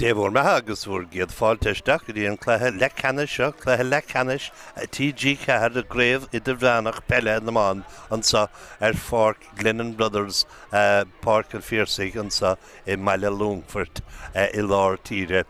Dé bhur mbeatha agus bhur gcéad fáilte isteach go dtí an cluiche leathcheannais seo, cluiche leathcheannais TG4 i gCraobh Idirmheánach Peile na mBan anseo ar Pháirc Glennon Brothers, Páirc an Phiarsaigh anseo i mbaile Longfoirt i lár tíre.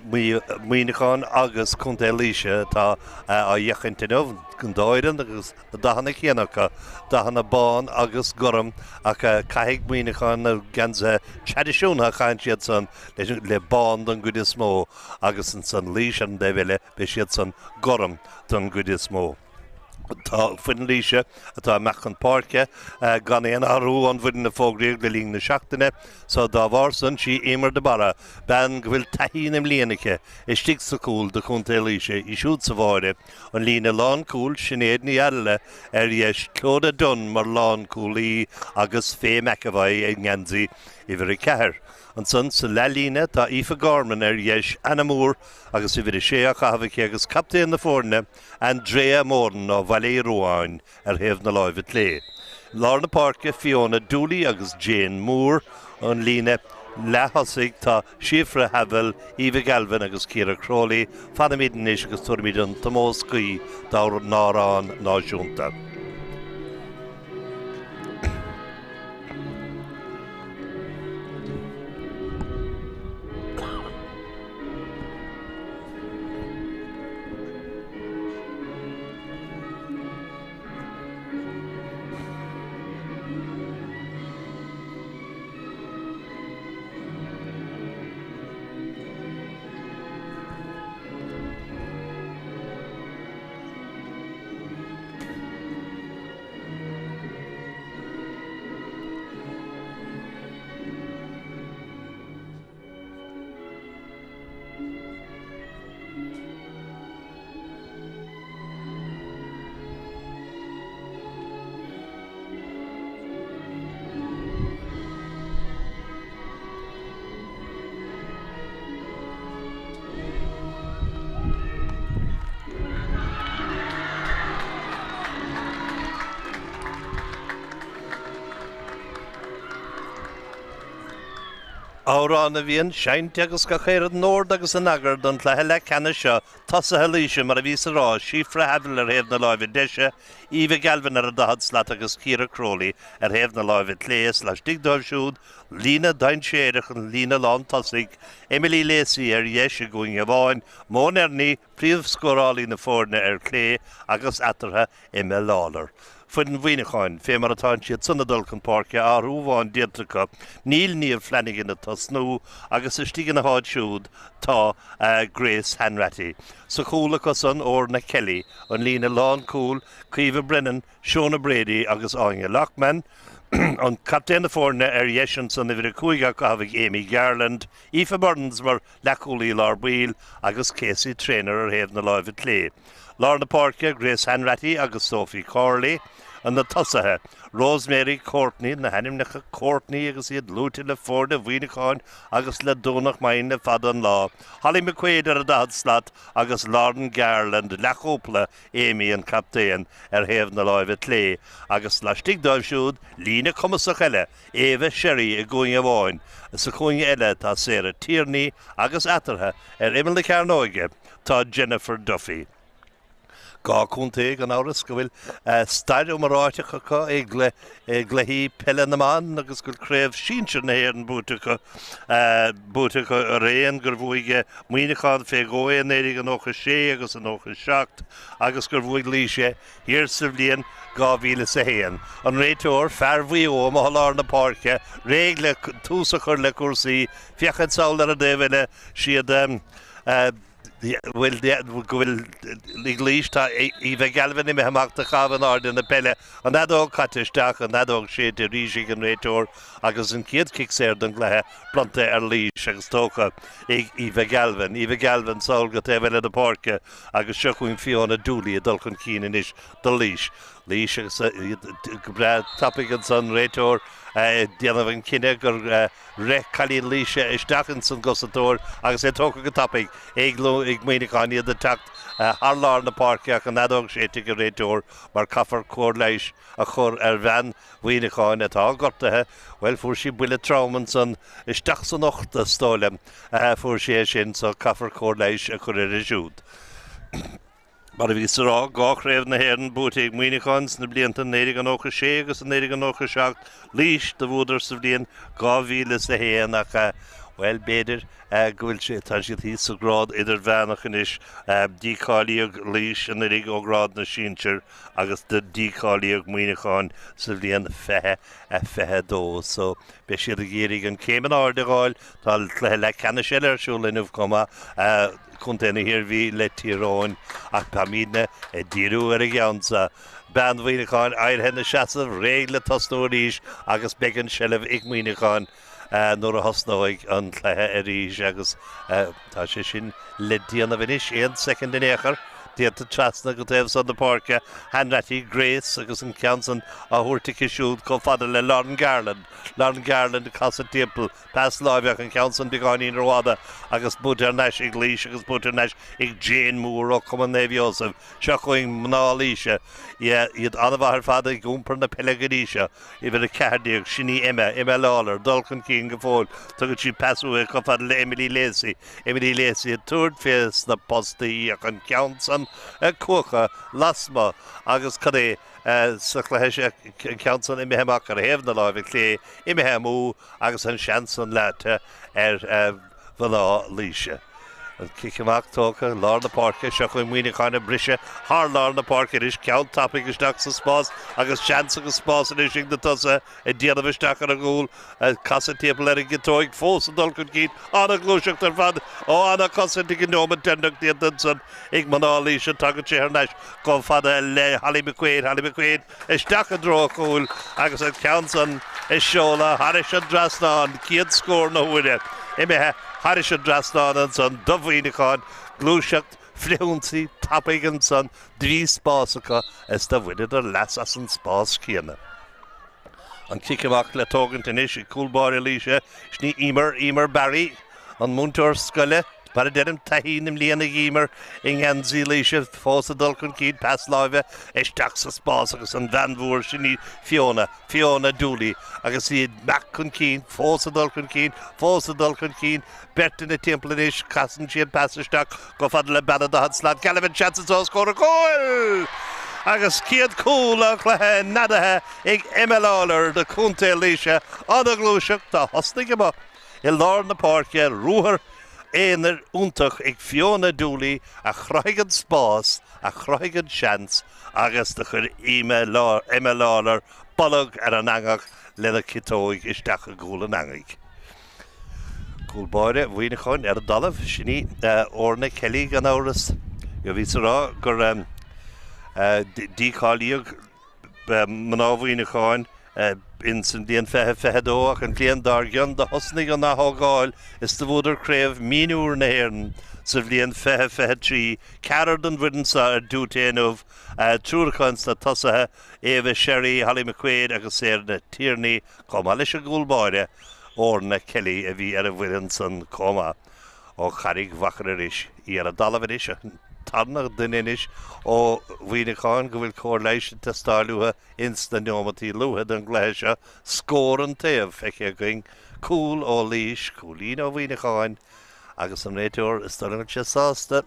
Muineachán agus Contae Laoise atá á fhéachaint inniu, an dá fhoireann agus na dathanna céanna acu, dathanna bán agus gorm, ach caithfidh Muineachán na geansaithe traidisiúnta a chaitheann siadsan le bán don gcuid is mó agus ansan Laois ar an dtaobh eile beidh siadsan gorm don gcuid is mó. Tá foireann Laoise atá ag imeacht chun páirce gan aon athrú ón bhfoireann a fógraíodh le linn na seachtaine so dá bharr san sí Eimear de Barra, bean go bhfuil taithí na mblian aici, istigh sa chúl do Chontae Laoise, í siúd sa bháire. An líne lánchúil, Sinéad Ní Fhairile ar dheis, Clodagh Dunne mar lánchúlaí agus Faye McEvoy i ngeansaí uimhir 4. Ansan sa leathlíne tá Aoife Gorman ar dheis, Anna Moore agus uimhir 6 á chaitheamh aici agus captaen na foirne, Andrea Moran ó Bhaile Uí Ruáin ar thaobh na láimhe clé. I lár na páirce, Fiona Dooley agus Jane Moore. An líne leath-thosaigh tá Síofra Havill, Eva Galvin agus Ciara Crowley. Fanaimid anois agus tabharfaimid an t-ómós cuí dár n-amhrán náisiúnta. Amhrán a bhíonn seinnte agus gach aon rud in ord agus in eagar don chluiche leathcheannais seo, tosaithe Laoise mar a bhíos a rá, Síofra Havill ar thaobh na láimhe deise, Eva Galvin ar an daichead slat agus Ciara Crowley ar thaobh na láimhe clé is laistigh dóibh siúd, líne dainséarach an líne lántosaigh, Emily Lacey ar dheis i gcúinne amháin, Mo Nerney, príomhscórálaí na foirne ar chlé agus eatarthu Emma Lawlor. Foireann Mhuineacháin, fé mar atánn siad san ag dul chun páirce, athrú amháin déanta acu, níl Niamh Flanagan ag tosnú agus istigh ina háit siúd tá Grace Hanratty. Sa chúl acu san, Orna Kelly, an líne lánchúil, Caoimhe Brennan, Shona Brady agus Áine Loughman. An captaen na foirne ar dheis ansan, uimhir 5 á caitheamh ag Amy Garland, Aoife Burns mar leathchúlaí lár baill agus Casey Traynor ar thaobh na láimhe clé. Lár na páirce, Grace Hanratty agus Sophie Corley. Na tosaithe, Rosemary Courtney, na hainmneacha Courtney agus iad luaite le foirne Mhuineacháin agus le Domhnach Maighin le fada an lá, Holly McQuaid ar an daichead slat agus Lauren Garland, leathchúpla, Amy an captaen, ar thaobh na láimhe clé agus laistigh dóibh siúd, líne cumasach eile, Ava Sherry i gcúinne amháin, sa chúinne eile tá Sarah Tierney agus eatarthu, ar imeall na cearnóige, tá Jennifer Duffy. Dhá chontae, gan amhras, go bhfuil stair iomráiteach acu i gcluichí peile na mban agus go bhfuil craobh sinsir na hÉireann buaite acu, buaite acu araon, gur bhuaigh Muineachán fé dhó é i 1996 agus i 97 agus gur bhuaigh Laois é thiar sa bhliain 2001. An réiteoir, fear Mhaigh Eo amuigh i lár na páirce, réidh le tús a chur le cúrsaí, féachaint sall ar an dtaobh eile, siad bhfuil go bhfuil ag Laois, tá Eva Galvin imithe amach do chaitheamh in airde na peile, an fheadóg caite isteach, an fheadóg séidte arís ag an réiteoir agus an chéad chic saor den gcluiche bronnta ar Laois agus tógtha ag Eva Galvin. Eva Galvin sall go taobh eile na páirce. Agus seo chugainn Fiona Dooley ag dul chun cinn anois do Laois. Laois agus iad go breá tapaidh ansan, réiteoir ag déanamh an cinneadh gur rith cailín Laoise isteach ins an gcosantóir agus é tógtha go tapaidh ag Muineachán, iad ag teacht thar lár na páirce ach an fheadóg séidte ag an réiteoir mar caithfear cóir leighis a chur ar bhean Mhuineacháin atá gortaithe, bhuel fuair sí buille trom ansan isteach san ucht is dóigh liom, fuair sí é sin so caithfear cóir leighis a chur uirthi siúd. Mar a bhíos a rá, 2 chraobh na hÉireann buaite ag Muineachán sna blianta 1996 agus 1997, Laois do bhuadar sa bhliain 2001 ach, bhuel, b'fhéidir go bhfuil sé, tá siad thíos sa ghrád idirmheánach anois. Dícháilíodh Laois anuraidh ó ghrád na sinsear agus do dícháilíodh Muineachán sa bhliain 2022 so beidh siad ag iarraidh an céim in airde a dh'fháil. Tá cluiche leathcheannais eile ar siúl inniu chomh maith, Contae na hIarmhí le Tír Eoghain, ach táimidne ag díriú ar an gceann seo. Bean Mhuineacháin éirithe ina seasamh, réidh le tosnú arís agus beidh an seilbh ag Muineachán nuair a thosnóidh an cluiche arís agus tá sé sin le déanamh anois, aon soicind in aon chor. Déanta trasna go taobh san na páirce, Hanratty Grace agus an ceann san á thabhairt aici siúd chomh fada le Lauren Garland. Lauren Garland ag casadh timpeall, pas láimhe ach an ceann san beagáinín rófhada agus buaite thar n-ais ag Laois agus buaite thar n-ais ag Jane Moore ó Chumann Naomh Iósaf. Seo chugainn mná Laoise. Iad an-mhaith ar fad ag iompar na peile go dtí seo. Uimhir 14, sin í Emma, Emma Lawlor, dul chun cinn go fóill. Tugann sí pas uaithi chomh fada le Emily Lacey. Emily Lacey ag tabhairt fé sna postaí ach an ceann san ag cuachadh lasmuigh agus cad é sa chluiche seo, an ceann san imithe amach ar thaobh na láimhe clé, imithe amú agus an seans san leáite ar mhná Laoise. An cic amach tógtha, lár na páirce, seo chugainn Muineachán ag briseadh thar lár na páirce anois, ceann tapaidh isteach sa spás agus seans agus spás anois ag na tosaithe ag déanamh isteach ar an gcúl, ag casadh timpeall ar an gciotóig, fós ag dul chun cinn, an-ghluaiseacht ar fad ó an-chosaint ag an neomat deireanach déanta ansan ag mná Laoise, tagann sé thar n-ais chomh fada le Holly McQuaid, Holly McQuaid isteach i dtreo an chúil agus an ceann san ag seoladh thairis an dtrasnán, céad scór na huaire imithe thairis an dtrasnán ansan do Mhuineachán, gluaiseacht frithionsaí tapaidh ansan, do bhí spás acu is do bhaineadar leas as an spás céanna. An cic amach le tógaint anois ag cúl báire Laoise, sin í Emer, Emer Barry, an múinteoir scoile. Mar a deirim, taithí na mblian ag Emer i ngeansaí Laoise, fós ag dul chun cinn, pas láimhe isteach sa spás agus an bhean mhór sin í Fiona, Fiona Dooley, agus í ag imeacht chun cinn, fós ag dul chun cinn, fós ag dul chun cinn, beirt ina timpeall anois, casann sí an pas isteach chomh fada le bean an daichead slat, Gallivan, seans anseo os comhair an chúil! Agus céad cúl an chluiche neadaithe ag Emma Lawlor do Chontae Laoise, an-ghluaiseacht a thosnaigh amuigh i lár na páirce, ruathar aonair iontach ag Fiona Dooley a chruthaigh an spás, a chruthaigh an seans agus do chuir Emma Lawlor bolg ar an eangach lena ciotóig isteach i gcúl an eangaigh. Cúl báire Mhuineacháin ar an dtalamh, sin í Orna Kelly gan amhras. Bhíos ag rá gur dícháilíodh mná Mhuineacháin ins an bhliain 2022 ach an bhliain dár gcionn do thosnaigh an ath-thógáil is do bhuadar Craobh Mionúr na hÉireann sa bhliain 2023. Ceathrar den bhfoireann seo ar diúité inniu, triúr acu ins na tosaithe, Ava Sherry, Holly McQuaid agus Sarah Tierney, chomh maith leis an gcúl báire, Orna Kelly a bhí ar an bhfoireann san chomh maith. Ó Charraig Mhachaire Rois, í ar an dtalamh anois, an tarna duine anois ó Mhuineachán go bhfuil cóir leighis ag teastáil uathu ins na neomataí luaithe den gcluiche seo. Scór an taobh feicthe againn, cúl ó Laois, cúilín ó Mhuineacháin agus an réiteoir, is dóigh liom go bhfuil sé sásta.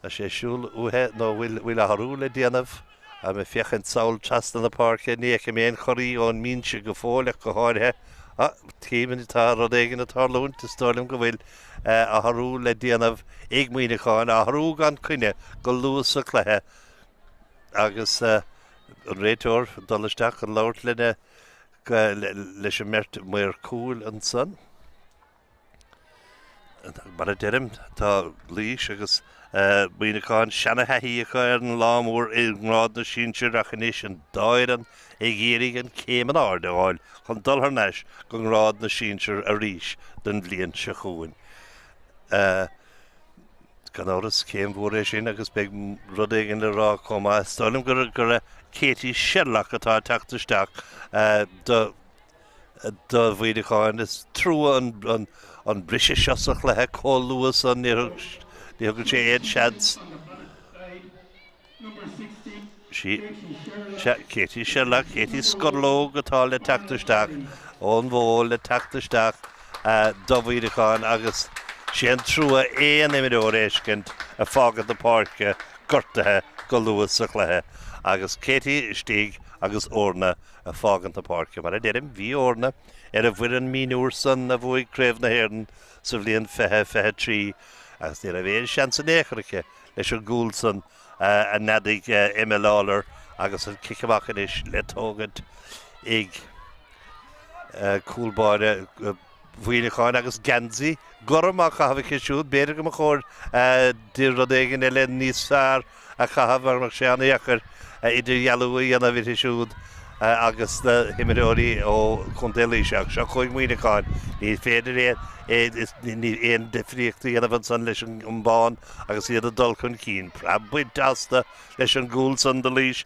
Tá sé ag siúl uaithe nó bhfuil bhfuil athrú le déanamh? Táim ag féachaint sall trasna na páirce, ní fheicim aon chorraí ón mbinse go fóill ach go háirithe. Ah, tchím, tá rud éigin ag tarlúint, is dóigh liom go bhfuil athrú le déanamh ag Muineachán, athrú gan coinne go luath sa chluiche agus an réiteoir ag dul isteach chun labhairt lena leis an mbeirt maor cúil ansan. Mar a deirim, tá Laois agus Muineachán seana-thaithí acu ar an lá mór i ngrád na sinsear ach anois an dá fhoireann ag iarraidh an céim in airde a fháil chun dul thar n-ais go ngrád na sinsear arís don bhliain seo chugainn. Gan amhras, céim mhór é sin agus beidh rud éigin le rá chomh maith. Is dóigh liom gur Katie Sherlock atá ag teacht isteach do do Mhuineachán. Is trua an briseadh seo sa chluiche chomh luath san. Ní thugann sé aon seans. Sea, Katie Sherlock, Katie Scorlóg atá le teacht isteach ón bhFeoil le teacht isteach do Mhuineachán agus sé an trua aon imreoir a fheiscint ag fágaint na páirce gortaithe go luath sa chluiche agus Katie istigh agus Orna ag fágaint na páirce. Mar a deirim, bhí Orna ar an bhfoireann mionúr san a bhuaigh Craobh na hÉireann sa bhliain 2023 agus ní raibh aon seans in aon chor aici leis an gcúl san a neadaigh Emma Lawlor agus an cic amach anois le tógaint ag cúl báire Mhuineacháin agus geansaí gorm á chaitheamh aici siúd. B'fhéidir go mba chóir di rud éigin eile níos fearr a chaitheamh mar bheadh sé an-dheacair idirdhealú a dhéanamh uirthi siúd agus na himreoirí ó Chontae Laoise. Ach seo chugainn Muineachán. Ní féidir aon difríocht a dhéanamh ansan leis an mbán agus iad ag dul chun cinn. Preab bainte astu leis an gcúl san do Laois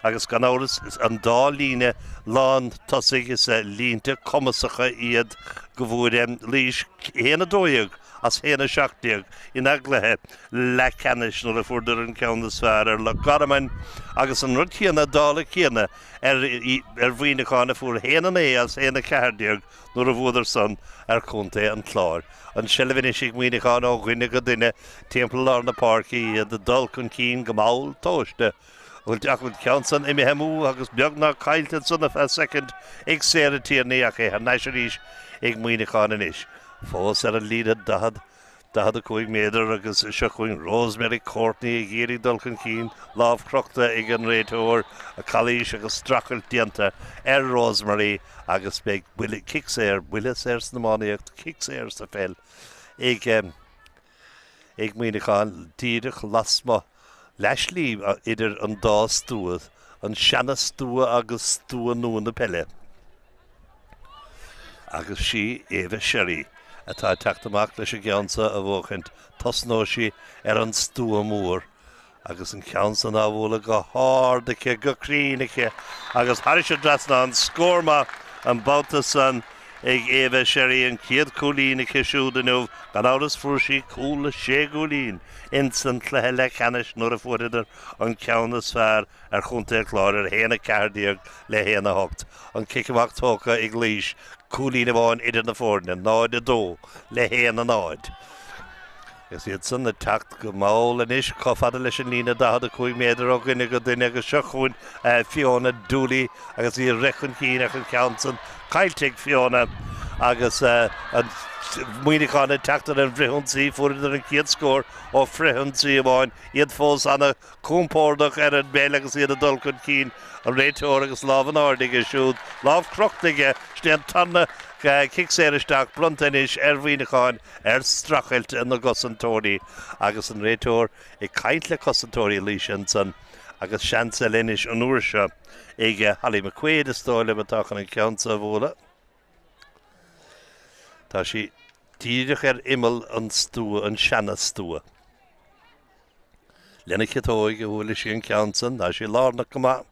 agus gan amhras an dá líne lán tosaigh is línte cumasacha iad go bhfuair Laois 1-12 as 1-17 ina gcluiche leathcheannais nuair a fuaireadar an ceann is fearr ar Loch Garman agus an rud céanna, dála céanna ar Mhuineachán a fuair 1-9 as 1-14 nuair a bhuadar san ar Chontae an Chláir. An tseilbh anois ag Muineachán ó dhuine go duine timpeall lár na páirce, iad ag dul chun cinn go mall tomhaiste. Ach an ceann san imithe amú agus beagnach caillte ansan ar feadh soicind ag Sarah Tierney ach é thar n-ais arís ag Muineachán anois. Fós ar an líne 40, 45 méadar agus seo chugainn Rosemary Courtney ag iarraidh dul chun cinn, lámh crochta ag an réiteoir, calaois agus streachailt déanta ar Rosemary agus beidh buille, cic saor, buille saor san iománaíocht, cic saor sa pheil ag ag Muineachán díreach lasmuigh leathshlí idir an dá stua, an seana-stua agus stua nua na peile. Agus sí Eva Sherry atá ag teacht amach leis an gceann seo a bhuachaint. Tosnóidh sí ar an stua mór agus an ceann san á bhualadh go hard aici, go cruinn aici agus thairis an dtrasnán, scór maith an babhta san ag Eva Sherry, an chéad chúilín aici siúd inniu. Gan amhras fuair sí cúl is sé gcúilín ins an chluiche leathcheannais nuair a fuaireadar an ceann is fearr ar Chontae an Chláir ar 1-14 le 1-8. An cic amach tógtha ag Laois, cúilín amháin idir na foirne, 0-2 le 1-0. Agus iad san ag teacht go mall anois chomh fada leis an líne 45 méadar ó dhuine go duine agus seo chugainn Fiona Dooley agus í ag rith chun cinn ach an ceann san caillte ag Fiona agus an Muineachán ag teacht ar an bhfrithionsaí. Fuaireadar an chéad scór ó frithionsaí amháin, iad fós ana Compordach ar an bpeil agus iad ag dul chun cinn, an réiteoir agus lámh in airde aige siúd, lámh crochta aige, sin é an tarna cic saor isteach bronnta anois ar Mhuineachán ar streachailt na gcosantóirí agus an réiteoir ag caint le cosantóirí Laoise ansan agus seans eile anois an uair seo ag Holly McQuaid is dóigh liom atá chun an ceann seo a bhualadh. Tá sí díreach ar imeall an stua, an seana-stua. Lena ciotóig a bhuailfidh sí an ceann san, tá sí lárnach go maith.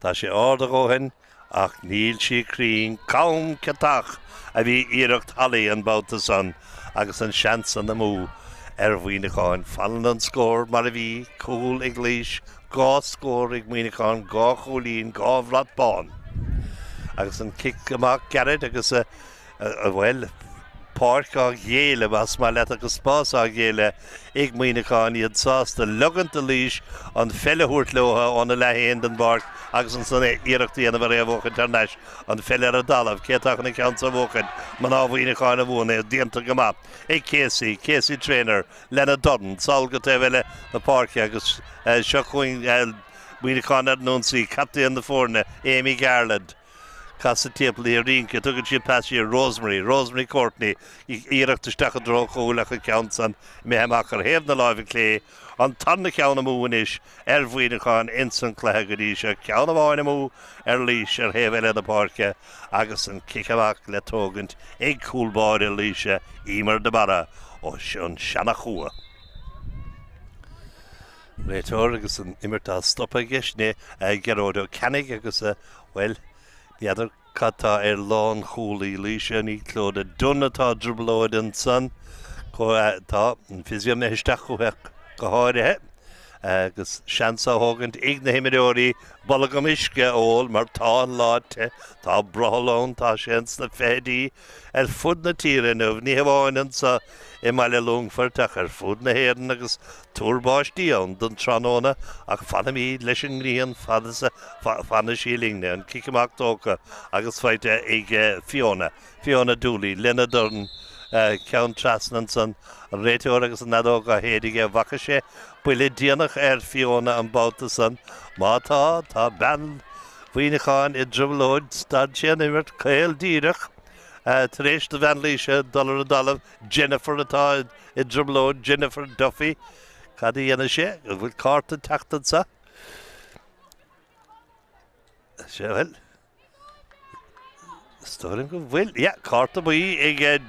Tá sé ard a dhóthain ach níl sí cruinn. Cam ciotach a bhí iarracht Holly an babhta san agus an seans san amú ar Mhuineachán. Fanann an scór mar a bhí, cúl ag Laois, 2 scór ag Muineachán, 2 chúilín, 2 bhrat bán. Agus an cic amach gairid agus bhuel, páirc á ghéilleadh, más maith leat, agus spás á ghéilleadh ag Muineachán, iad sásta leigint do Laois an pheil a thabhairt leo óna leath féin den bpáirc agus ansan iarracht a dhéanamh ar é a bhuachaint thar n-ais. An pheil ar an dtalamh, cé atá chun an ceann seo a bhuachaint? Mná Mhuineacháin a bhuann é, déanta go maith ag Casey, Casey Traynor lena dorn, sall go taobh eile na páirce agus seo chugainn Muineachán ar an ionsaí, captaen na foirne, Amy Garland. Casadh timpeall í ag rince, tugann sí an pas siar, Rosemary, Rosemary Courtney, iarracht isteach i dtreo an chúil ach an ceann san imithe amach ar thaobh na láimhe clé, an tarna ceann amú anois ar Mhuineachán ins an cluiche go dtí seo, ceann amháin amú ar Laois ar thaobh eile na páirce agus an cic amach le tógaint ag cúl báire Laoise, Emer de Barra, ó an Seanach Thuaidh. Réiteoir agus an imirt á stopadh aige, sin é Gearóid Ó Ceannaigh agus, bhuel, ní fheadar cad tá ar lánchúlaí Laoise, an í Clodagh Dunne atá i dtrioblóid ansan. Tá an physio imithe isteach chuici go háirithe agus seans á thógaint ag na himreoirí bolgam uisce a ól mar tá an lá te, tá brothall ann, tá sé ins na fichidí ar fud na tíre inniu, ní hamháin anseo i mbaile Longfoirt ach ar fud na hÉireann agus tuar báistí ann don tráthnóna ach fanfaimid leis an ngrian fad is a fanfaidh sí linne. An cic amach tógtha agus faighte ag Fiona, Fiona Dooley lena dorn ceann trasna ansan, an réiteoir agus an fheadóg á shéideadh aige. Bhfaca sé buille déanach ar Fiona an babhta san. Má tá, tá bean Mhuineacháin i dtrioblóid, stad sé an imirt caol díreach. Tar éis do bhean Laoise dul ar an dtalamh, Jennifer atá i dtrioblóid, Jennifer Duffy. Cad a dhéanfaidh sé? An bhfuil cárta ag teacht anseo? Sea, bhuel, is dóigh liom go bhfuil. Yeah, cárta buí ag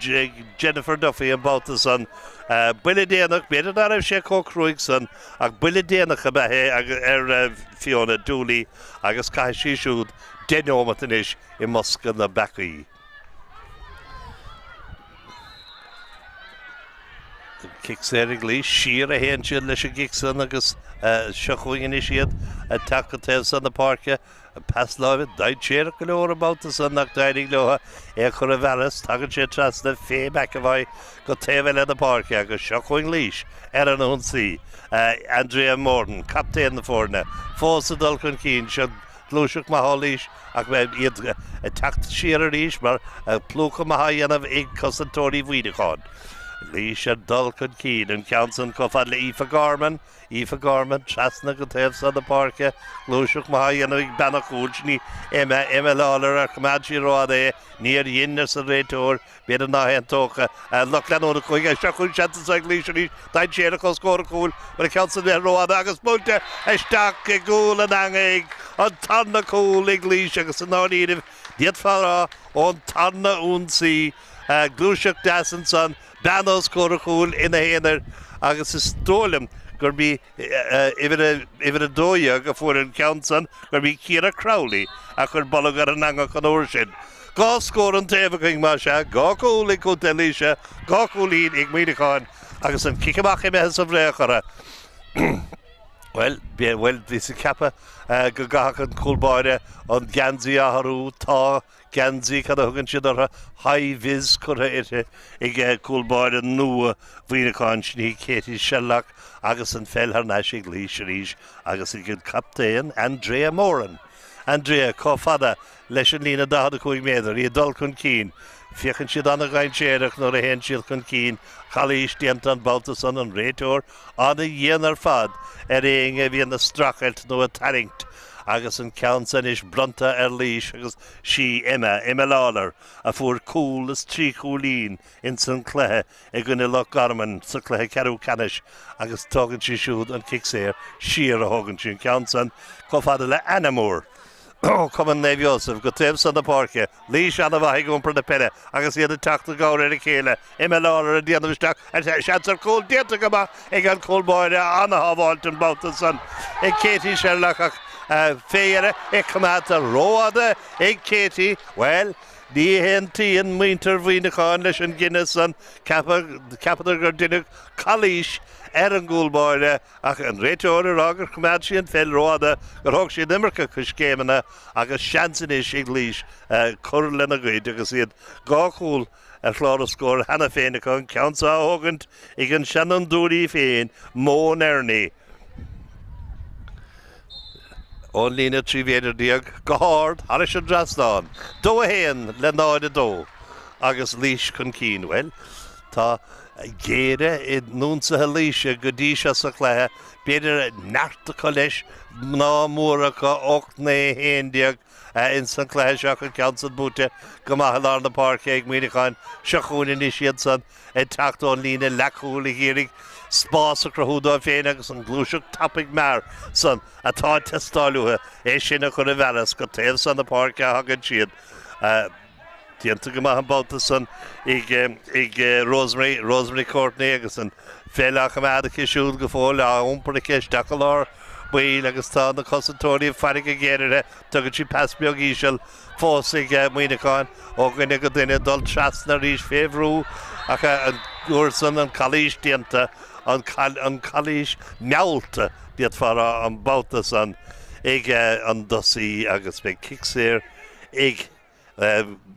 Jennifer Duffy an babhta san. Buille déanach, b'fhéidir nach raibh sé chomh cruaidh san, ach buille déanach ab ea é ar Fiona Dooley agus caithfidh sí siúd 10 neomat anois i mbosca na bpeacaí. Cic saor ag Laois, siar a théann siad leis an gcic san agus seo chugainn anois iad ag teacht go taobh san na páirce. Pas láimhe dainséarach go leor an babhta san ach d'éirigh leo é a chur i bhfearas. Tagann sé trasna Faye McEvoy go taobh eile na páirce agus seo chugainn Laois ar an ionsaí. Andrea Moran, captaen na foirne, fós ag dul chun cinn. Seo Gluaiseacht maith ó Laois ach iad ag teacht siar arís mar plúchadh maith á dhéanamh ag cosantóirí Mhuineacháin. Laois ag dul chun cinn, an ceann san chomh fada le Aoife Gorman. Aoife Gorman trasna go taobh seo na páirce. Gluaiseacht maith á dhéanamh ag bean an chúil, sin í Emma, Emma Lawlor, ar choimeád sí rófhada é? Níor dhein, arsa an réiteoir. B'fhéidir ná haontódh lucht leanúna Chúige Seo chugainn seans anseo ag Laois arís, dainséarach os comhair an chúil, bhfuil an ceann san imithe rófhada agus buailte isteach i gcúl an eangaigh, an tarna cúl ag Laois agus i ndáiríribh d'fhéadfá a rá ón tarna ionsaí. Gluaiseacht deas ansan, bean os comhair an chúil ina haonar agus is dóigh liom gurb í uimhir 12 a fuair an ceann san, gurb í Ciara Crowley a chuir bolg ar an eangach an uair sin. 2 scór an taobh againn, más ea, 2 chúl ag Contae Laoise, 2 chúilín ag Muineachán agus an cic amach imithe sa bhfraoch orthu. Bhuel, bhuel, bhíos ag ceapadh go gcaithfeadh an cúl báire an geansaí a athrú. Tá geansaí, cad a thugann siad orthu, high-vis curtha uirthi ag cúl báire nua Mhuineacháin, sin í Katie Sherlock agus an pheil thar n-ais ag Laois arís agus ag an captaen Andrea Moran. Andrea, chomh fada leis an líne 45 méadar, iad ag dul chun cinn. Féachann siad an-dhainséarach nuair a théann siad chun cinn. Calaois déanta an babhta san, an réiteoir an-dhian ar fad ar éinne a bhíonn ag streachailt nó ag tarraingt agus an ceann san anois bronnta ar Laois agus sí Emma, Emma Lawlor, a fuair cúl is 3 chúilín ins an cluiche i gcoinne Loch Garman sa chluiche ceathrú ceannais agus tógann sí siúd an cic saor siar a thógann sí an ceann san chomh fada le Anna Moore. Ó Chumann Naomh Iósaf go taobh san na páirce, Laois an-mhaith ag iompar na peile agus iad ag teacht i gcabhair ar a chéile. Emma Lawlor ag déanamh isteach, seans ar chúl déanta go maith ag an chúl báire, an-shábháilt an babhta san ag Katie Sherlock ach fé dheireadh é coimeádta rófhada ag Katie. Bhuel, ní aontaíonn muintir Mhuineacháin leis an gcinneadh san, ceapadar gur deineadh calaois ar an gcúl báire. Ach an réiteoir ag rá gur choimeád sí an pheil rófhada, gur thóg sí an iomarca coiscéimeanna agus seans anois ag Laois cur lena gcuid agus iad 2 chúl ar chlár an scóir cheana féin acu, an ceann seo á thógaint ag an seanfhondúir í féin, Mo Nerney. Ón líne 13 mhéadar go hard thairis an dtrasnán, 2 1 le 0 2 agus Laois chun cinn. Bhuel, tá géire i n-ionsaithe Laoise go dtí seo sa chluiche, b'fhéidir neart acu leis, mná móra acu, 8 9 11 ins an chluiche seo ach an ceann san buaite go maith i lár na páirce ag Muineachán. Seo chugainn anois iad san ag teacht ón líne leathchúil ag iarraidh spás a chruthú dóibh féin agus an ghluaiseacht tapaidh mear san atá ag teastáil uathu, é sin a chur i bhfearas go taobh san na páirce a thagann siad. Déanta go maith an babhta san ag Rosemary, Rosemary Courtney agus an pheil á choimeád aici siúd go fóill, á iompar aici isteach i lár baill agus tá na cosantóirí ag faire go géar uirthi. Tugann sí pas beag íseal fós ag Muineachán ó dhuine go duine, dul trasna arís fé bhrú ach an uair san an calaois déanta, an calaois meallta d'fhéadfá a rá an babhta san ag an dtosaí agus beidh cic saor ag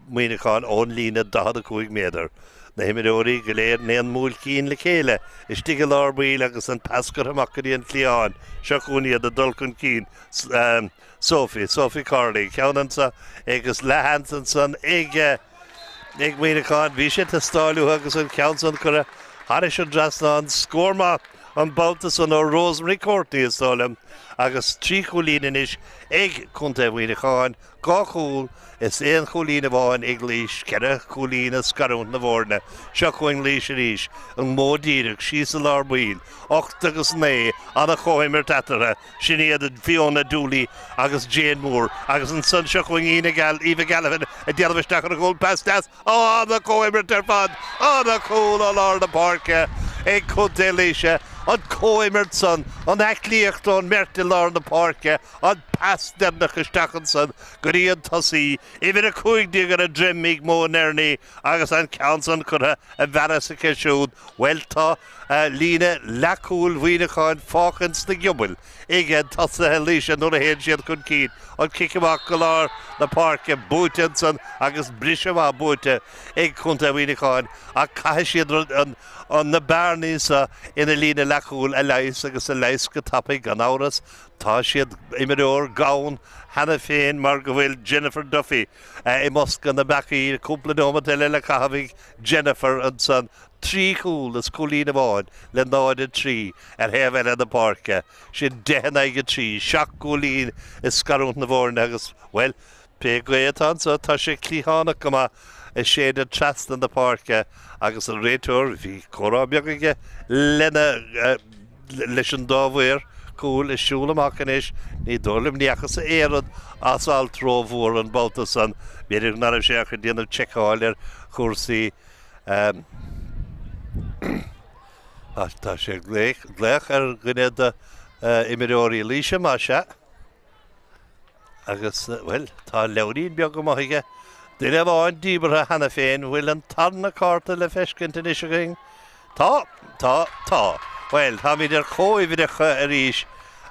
Muineachán ón líne 45 méadar. Na himreoirí go léir in aon mbuailcín le chéile istigh i lár baill agus an pas curtha amach go dtí an cliathán. Seo chugainn iad ag dul chun cinn. Sophie, Sophie Corley, ceann anso agus leathsheans ansan ag ag Muineachán. Bhí sé ag teastáil uathu agus an ceann san curtha thairis an dtrasnán. Scór maith an babhta san ó Rosemary Courtney is dóigh liom agus 3 chúilín anois ag Contae Mhuineacháin. 2 chúl is aon chúilín amháin ag Laois, 4 chúilín ag scarúint na bhfoirne. Seo chugainn Laois arís, an modh díreach, síos i lár baill, 8 agus 9, ana-chomhimirt eatarthu, sin iad Fiona Dooley agus Jane Moore agus ansan seo chugainn Eva Gallivan ag déanamh isteach ar an gcúl, pas deas, ana-chomhimirt ar fad, ana-chúl ó lár na páirce ag Contae Laoise, an chomhimirt san, an aclaíocht ón mbeirt i lár na páirce, An pas deireanach isteach ansan go dtí an tosaí, uimhir 15 ar a droim ag Mo Nerney agus an ceann san curtha i bhfearas aici siúd. Bhuel, tá líne leathchúil Mhuineacháin fágtha ins na giobail ag tosaithe Laoise nuair a théann siad chun cinn. An cic amach go lár na páirce buaite ansan agus briseadh maith buaite ag Contae Mhuineacháin ach caithfidh siad an na bearnaí seo ina líne leathchúil a leigheas agus a leigheas go tapaidh gan amhras. Tá siad imreoir gann cheana féin mar go bhfuil Jennifer Duffy i mbosca na bpeacaí. Cúpla nóimeat eile le caitheamh ag Jennifer ansan. 3 chúl is cúilín amháin le 0-3 ar thaobh eile na páirce. Sin 10 in aghaidh 3, 7 gcúilín ag scarúint na bhfoirne agus, bhuel, pé gaoth atá anso, tá sé cliathánach go maith ag séideadh trasna na páirce agus an réiteoir, bhí comhrá beag aige lena. leis an dá mhaor cúil ag siúl amach anois. Ní dóigh liom, ní fhacthas aon rud as alt rómhór an babhta san. B'fhéidir nach raibh sé ach ag déanamh tseiceáil ar chúrsaí. Tá sé ag glaoch ar dhuine d'imreoirí Laoise, más ea. Agus, bhuel, tá leabhairín beag amuigh aige. Duine amháin díbeartha cheana féin. Bhfuil an tarna cárta le feiscint anois againn? Tá, tá, tá. Bhuel, táimid ar chomhuimhreacha arís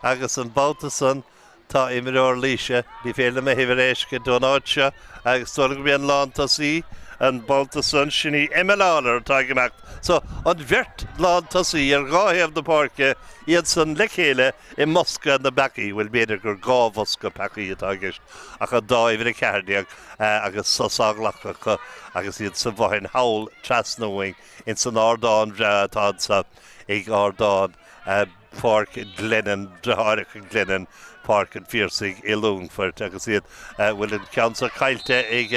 agus an babhta san tá imreoir Laoise, ní féidir liom a huimhir a fheiscint ón áit seo agus is dóigh liom gurb í an lántosaí an babhta san, sin í Emma Lawlor atá ag imeacht. So, an bheirt lántosaí ar dhá thaobh na páirce, iad san le chéile i mbosca na bpeacaí, bhuel, b'fhéidir gur 2 bhosca peacaí atá i gceist, ach an dá uimhir 14 agus sos á ghlacadh acu agus iad sa bhfothain thall trasna uainn ins an ardán bhreá atá anso ag ardán Pháirc Glennan, Deartháireacha Glennon, Páirc an Phiarsaigh i Longfort agus iad, bhfuil an ceann seo caillte ag,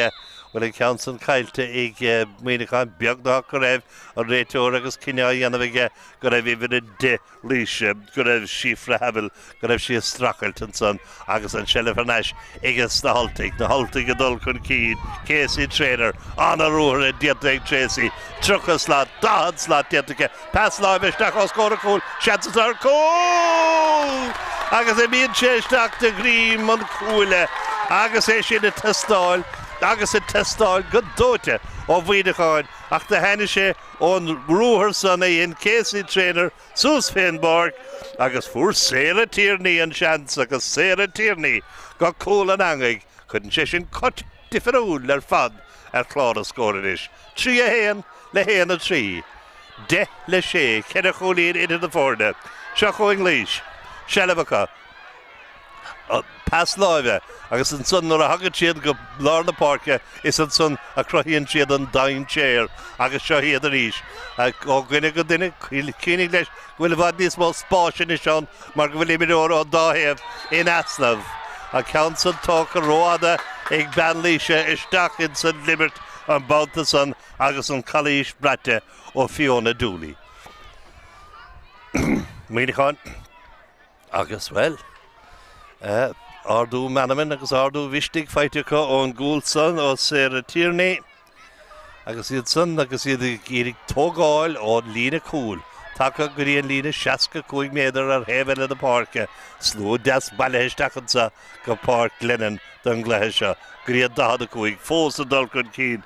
bhfuil an ceann san caillte ag Muineachán, beagnach go raibh an réiteoir agus cinneadh á dhéanamh aige go raibh uimhir 10 Laoise, go raibh Síofra Havill, go raibh sí ag streachailt ansan agus an tseilbh thar n-ais aiges na hUltaigh, na hUltaigh ag dul chun cinn, Casey Traynor, ana-ruathar déanta ag Tracy, 30 slat, 40 slat déanta aici, pas láimhe isteach os comhair an chúil, seans anseo ar chúl! Agus imíonn sé isteach de dhroim an chuaille agus é sin ag teastáil agus ag teastáil go dóite ó Mhuineachán ach do tháinig sé ón ruathar san a dhein Casey Traynor suas fén bpáirc agus fuair Sarah Tierney an seans agus Sarah Tierney go cúl an eangaigh. Cuireann sé sin cut difiriúil ar fad ar chlár na scór anois. 3 1 le 1 3. 10 le 6, ceithre chúilín idir na foirne. Seo chugainn Laois. Seilbh acu. pas láimhe agus ansan nuair a thagann siad go lár na páirce is ansan a chruthaíonn siad an dainséar agus seo iad arís ó dhuine go duine. Cuimhnigh leis go bhfuil i bhfad níos mó spáis anois ann mar go bhfuil imreoir ón dá thaobh in easnamh. An ceann san tógtha rófhada ag bean Laoise isteach ins an imirt an babhta san agus an calaois braite ó Fiona Dooley. Muineachán. Agus, bhuel, eh, Ardú meanman agus ardú mhisnigh faighte acu ón gcúl san ó Sarah Tierney agus iad san agus iad ag iarraidh tógáil ón líne cúil tagtha go dtí an líne 65 méadar ar thaobh eile na páirce. Slua deas bailithe isteach anseo go Páirc Glennon don gcluiche seo. Go dtí an 45 fós ag dul chun cinn.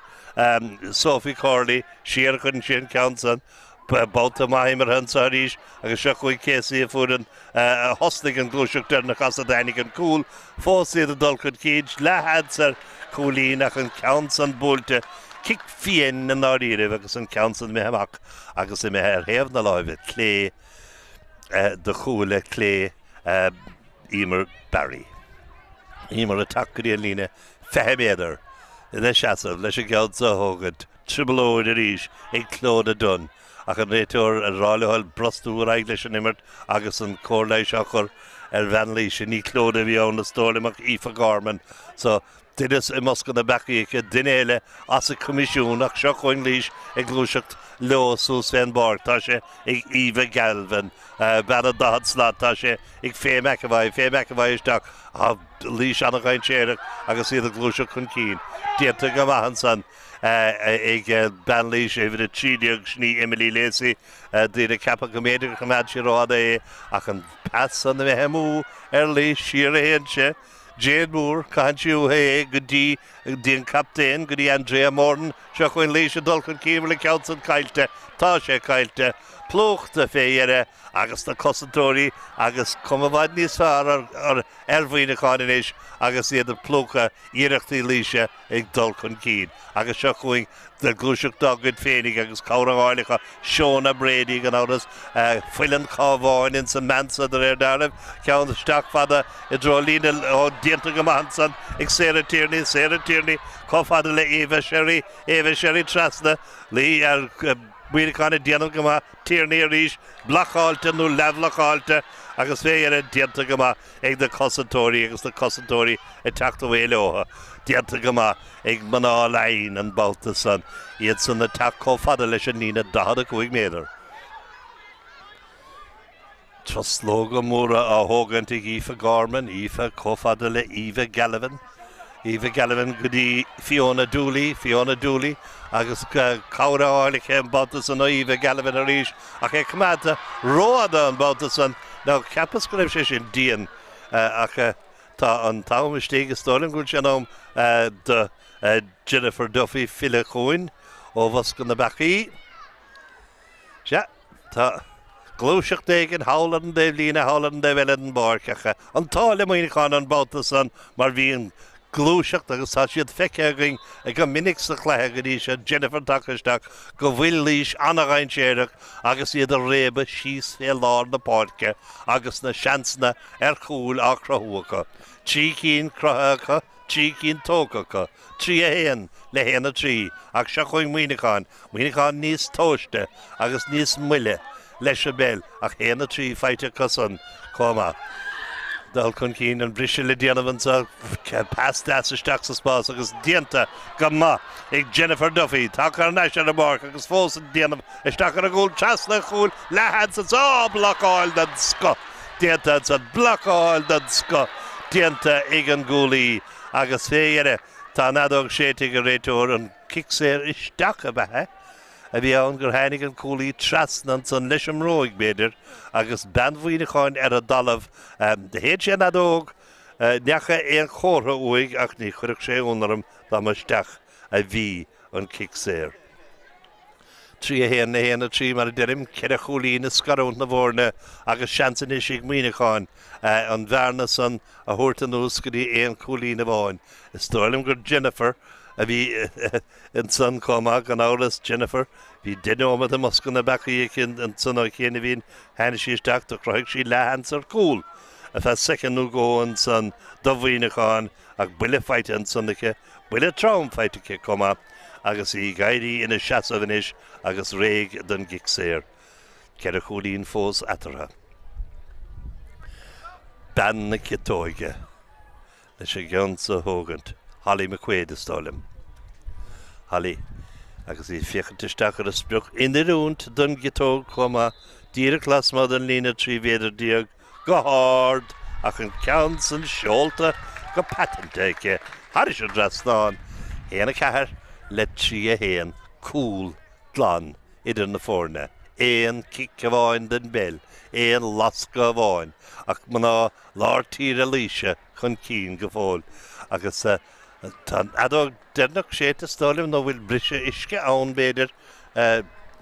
Sophie Corley siar a chuireann sí an ceann san. Babhta maith imeartha anseo arís agus seo chugainn Casey a fuair an a thosnaigh an ghluaiseacht deireanach as a dtáinig an cúl. Fós iad ag dul chun cinn, leathsheans ar chúilín ach an ceann san buailte. Cic fiáin i ndáiríribh agus an ceann san imithe amach agus imithe ar thaobh na láimhe clé de chuaille clé Emer Barry. Emer ag teacht go dtí an líne 20 méadar ina seasamh leis an gceann seo a thógaint. Trioblóid arís ag Clodagh Dunne ach an réiteoir ag rá leo brostú ar aghaidh leis an imirt agus an cóir leighis á chur ar bhean Laoise. Ní Clodagh a bhí ann is dóigh liom ach Aoife Gorman. So, duine i mbosca na bpeacaí aici, duine eile as an coimisiún ach seo chugainn Laois ag gluaiseacht leo suas fén bpáirc. Tá sé ag Eva Galvin, bean an 40 slat, tá sé ag Faye McEvoy, Faye McEvoy isteach. Tá Laois an-dhainséarach agus iad ag gluaiseacht chun cinn. Déanta go maith ansan. ag bean Laoise, uimhir 13, sin í Emily Lacey. Daoine ag ceapadh go mb'fhéidir gur choimeád sí rófhada é ach an pas san imithe amú ar Laois, siar a théann sé. Jane Moore, caitheann sí uaithi é go dtí dtí an captaen, go dtí Andrea Moran. Seo chugainn Laois ag dul chun cinn, bhfuil an ceann san caillte? Tá sé caillte. Plúchta fé dheireadh agus na cosantóirí agus cuma i bhfad níos fearr ar ar Mhuineachán anois agus iad ag plúchadh iarrachtaí Laoise ag dul chun cinn agus seo chugainn gluaiseacht dá gcuid féinig agus cabhair á fháil acu, Shona Brady gan amhras, fuil an Chabháin ins an mbean seo de réir dealraimh, ceann isteach fada i dtreo líne, ó, déanta go maith ansan ag Sarah Tierney, Sarah Tierney chomh fada le Eva Sherry, Eva Sherry trasna, luí ar Mhuineachán ag déanamh go maith, Tierney arís, blocáilte nó leathbhlocáilte agus fé dheireadh déanta go maith ag na cosantóirí agus na cosantóirí ag teacht away leo. Déanta go maith ag mná Laighean an babhta san, iad san ag teacht chomh fada leis an líne 45 méadar. Truslóga móra á thógaint ag Aoife Gorman, Aoife chomh fada le Eva Gallivan, Eva Gallivan go dtí Fiona Dooley, Fiona Dooley agus cabhair á fháil aici an babhta san ó Eva Gallivan arís ach é coimeádta rófhada an babhta san. Now cheapas go raibh sé sin dian ach tá an t-am istigh, is dóigh liom go bhfuil sé in am do Jennifer Duffy filleadh chugainn ó bhosca na bpeacaí. Sea, tá gluaiseacht éigin thall ar an dtaobh líne, thall ar an dtaobh eile den bpáirc ach an t-ádh le Muineachán an babhta san mar bhí an gluaiseacht agus tá siad feicthe againn go minic sa chluiche go dtí seo, Jennifer tagtha isteach, go bhfuil Laois an-dhainséarach agus iad ag réabadh síos fé lár na páirce agus na seansanna ar chúil á chruthú acu. 3 cinn cruthaithe acu, 3 cinn tógtha acu. 3 1 le 1 3 ach seo chugainn Muineachán, Muineachán níos tomhaiste agus níos moille leis an bpeil ach 1 3 faighte acu san chomh maith. Dul chun cinn, an briseadh le déanamh anseo, pas deas isteach sa spás agus déanta go maith ag Jennifer Duffy. Tagtha thar n-ais ar an bpáirc agus fós ag déanamh isteach ar an gcúl, trasna an chúil, leathsheans anseo, blocáil den scoth déanta ansan, blocáil den scoth déanta ag an gcúlaí. Agus fé dheireadh, tá an fheadóg séidte ag an réiteoir, an cic saor isteach ab ea a bhí ann gur tháinig an cúlaí trasna ansan leis an mbróig, b'fhéidir, agus bean Mhuineacháin ar an dtalamh. Shéid sé an fheadóg, ní fhaca aon chomhartha uaidh ach ní chuirfeadh sé ionadh orm dá mba isteach a bhí an cic saor. 3 1 le 1 3 mar a deirim, ceithre chúilín ag scarúint na bhfoirne agus seans anois ag Muineachán an bhearna san a thabhairt anuas go dtí aon chúilín amháin. Is dóigh liom gur Jennifer a bhí ansan chomh maith, gan amhras, Jennifer. Bhí 10 nóiméad i mbosca na bpeacaí aici ansan ó chianaibhín, tháinig sí isteach, do chruthaigh sí leathsheans ar chúl ar feadh soicind nó dhó ansan do Mhuineachán ach buille faighte ansan aici. Buille trom faighte aici chomh maith agus í ag éirí ina seasamh anois agus réidh don gcic saor. 4 chúilín fós eatarthu. Bean na ciotóige leis an gceann so a thógaint, Holly McQuaid is dóigh liom. Holly agus í ag féachaint isteach ar a sprioc in oiriúint don gciotóg chomh maith, díreach lasmuigh den líne 13 mhéadar, go hard ach an ceann san seolta go paiteanta aici thairis an dtrasnán, 1, 4 le 3, 1, cúl glan idir na foirne. Aon cic amháin den bpeil, aon lascadh amháin, ach mná lár tíre Laoise chun cinn go fóill agus tá an fheadóg deireanach séidte is dóigh liom nó bhfuil briseadh uisce ann b'fhéidir,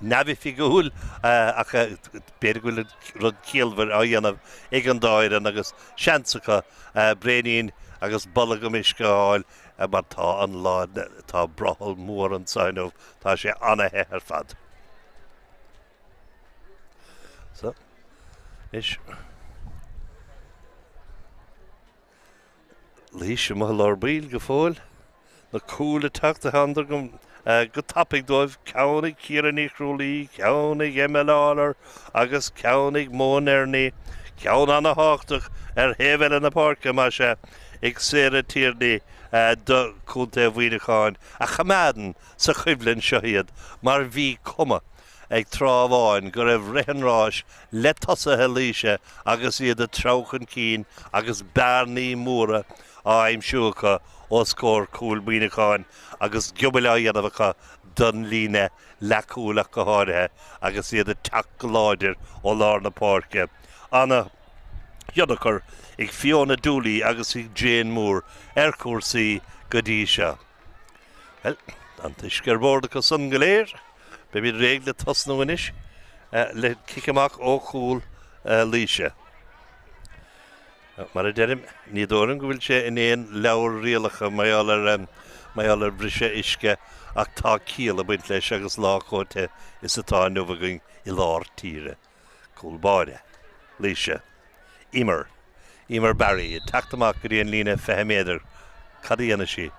neamhoifigiúil ach b'fhéidir go bhfuil rud ciallmhar á dhéanamh ag an dá fhoireann agus seans acu braoinín agus bolgam uisce a fháil mar tá an lá, tá brothall mór anseo inniu, tá sé ana-the ar fad. So, anois. Laois amuigh i lár baill go fóill. Na cúil ag teacht a theanntar go go tapaidh dóibh, ceann ag Ciara Ní Chrualaoi, ceann ag Emma Lawlor agus ceann ag Mo Nerney. Ceann ana-thábhachtach ar thaobh eile na páirce, más ea, ag Sarah Tierney do Chontae Mhuineacháin, a choimeádann sa choimhlint seo iad mar bhí cuma ag tráth amháin go raibh rith an ráis le tosaithe Laoise agus iad ag treabhadh chun cinn agus bearnaí móra á aimsiú acu os comhair cúil Mhuineacháin agus giobail á dhéanamh acu don líne leathchúil ach go háirithe agus iad ag teacht go láidir ó lár na páirce. Ana-thionchar ag Fiona Dooley agus ag Jane Moore ar chúrsaí go dtí seo. Bhuel, an t-uisce ar bord acu san go léir. Beimid réidh le tosnú anois le cic amach ó chúl Laoise. Mar a deirim, ní dóigh liom go bhfuil sé in aon leabhar rialacha mar gheall ar mar gheall ar bhriseadh uisce ach tá ciall ag baint leis agus lá chomh te is atá inniu againn i lár tíre. Cúl báire. Laoise. Emer. Emer Barry ag teacht amach go dtí an líne 20 méadar. Cad a dhéanfaidh sí?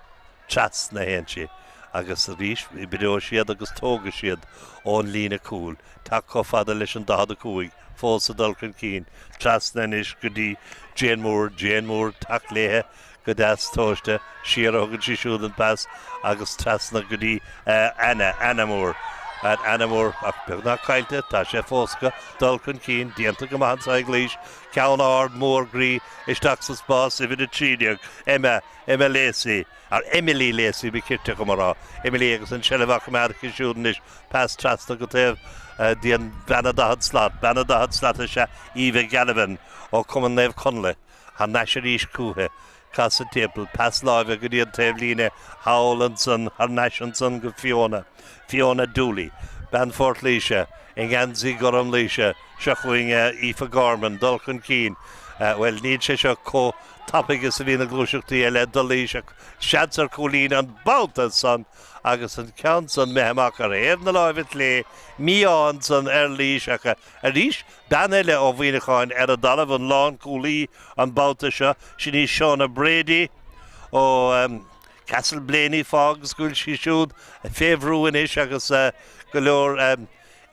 Trasna a théann sí. Agus arís, oibreoidh siad agus tógfaidh siad ón líne cúil. Teacht chomh fada leis an 45, fós ag dul chun cinn. Trasna anois go dtí Jane Moore. Jane Moore, teacht léithe go deas tomhaiste. Siar a thugann sí siúd an pas agus trasna go dtí Anna, Anna Moore. Anna Moore, ach beagnach caillte, tá sé fós acu dul chun cinn, déanta go maith anseo ag Laois. Ceann ard mór groí isteach sa spás, uimhir 13, Emma, Emma Lacey, or Emily Lacey ba chirte dhom a rá. Emily agus an tseilbh á coimeád aici siúd anois, pas trasna go taobh dtí an bhean an 40 slat, bean an 40 slat is ea Eva Gallivan ó Chumann Naomh Conlaith. Thar n-ais arís chúithi. Casadh timpeall, pas láimhe go dtí an taobhlíne thall ansan, thar n-ais ansan go Fiona. Fiona Dooley, bean Phort Laoise, i ngeansaí gorm Laoise. Seo chugainn Aoife Gorman, dul chun cinn. Bhuel, níl sé seo chomh tapaidh is a bhí na gluaiseachtaí eile do Laois ach seans ar chúilín an babhta san agus an ceann san imithe amach ar thaobh na láimhe clé, mí-ádh ansan ar Laois ach arís Bean eile ó Mhuineacháin ar an dtalamh, an lánchúlaí an babhta seo, sin í Shauna Brady ó Castleblayney, fág is go bhfuil sí siúd fé bhrú anois agus go leor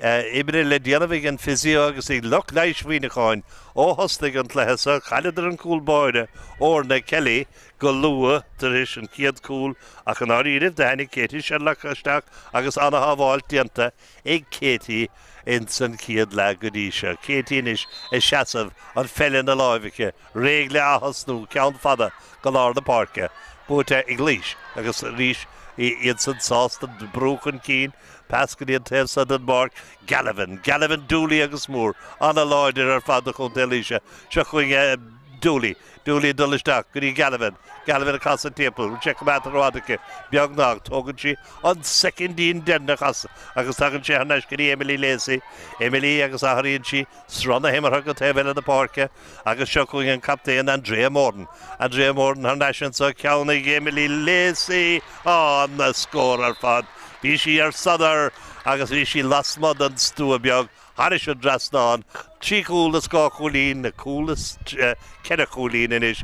oibre le déanamh ag an physio agus ag lucht leighis Mhuineacháin ó thosnaigh an cluiche seo. Chailleadar an cúl báire, Orna Kelly, go luath tar éis an chéad chúl ach i ndáiríribh do tháinig Katie Sherlock isteach agus ana-shábháilt déanta ag Katie ins an chéad leath go dtí seo. Katie anois ag seasamh, an pheil ina láimh aici, réidh le ath-thosnú, ceann fada go lár na páirce, buaite ag Laois agus arís iadsan sásta brú chun cinn, pas go dtí an taobh seo den bpáirc, Gallivan, Gallivan, Dooley agus Moore, an-láidir ar fad do chontae Laoise. Seo chugainn Dooley. Dooley ag dul isteach go dtí Gallivan. Gallivan ag casadh timpeall. Bhfuil sé coimeádta rófhada aici? Beagnach. Tógann sí an soicindín deireanach as agus tagann sé thar n-ais go dtí Emily Lacey. Emily agus athraíonn sí sruth na himeartha go taobh eile na páirce agus seo chugainn an captaen Andrea Moran. Andrea Moran thar n-ais anseo. Ceann ag Emily Lacey. An-scór ar fad. Bhí sí ar sodar agus bhí sí lasmuigh den stua beag. Thairis an dtrasnán, 3 chúl is 2 chúilín, cúl is 4 chúilín anois.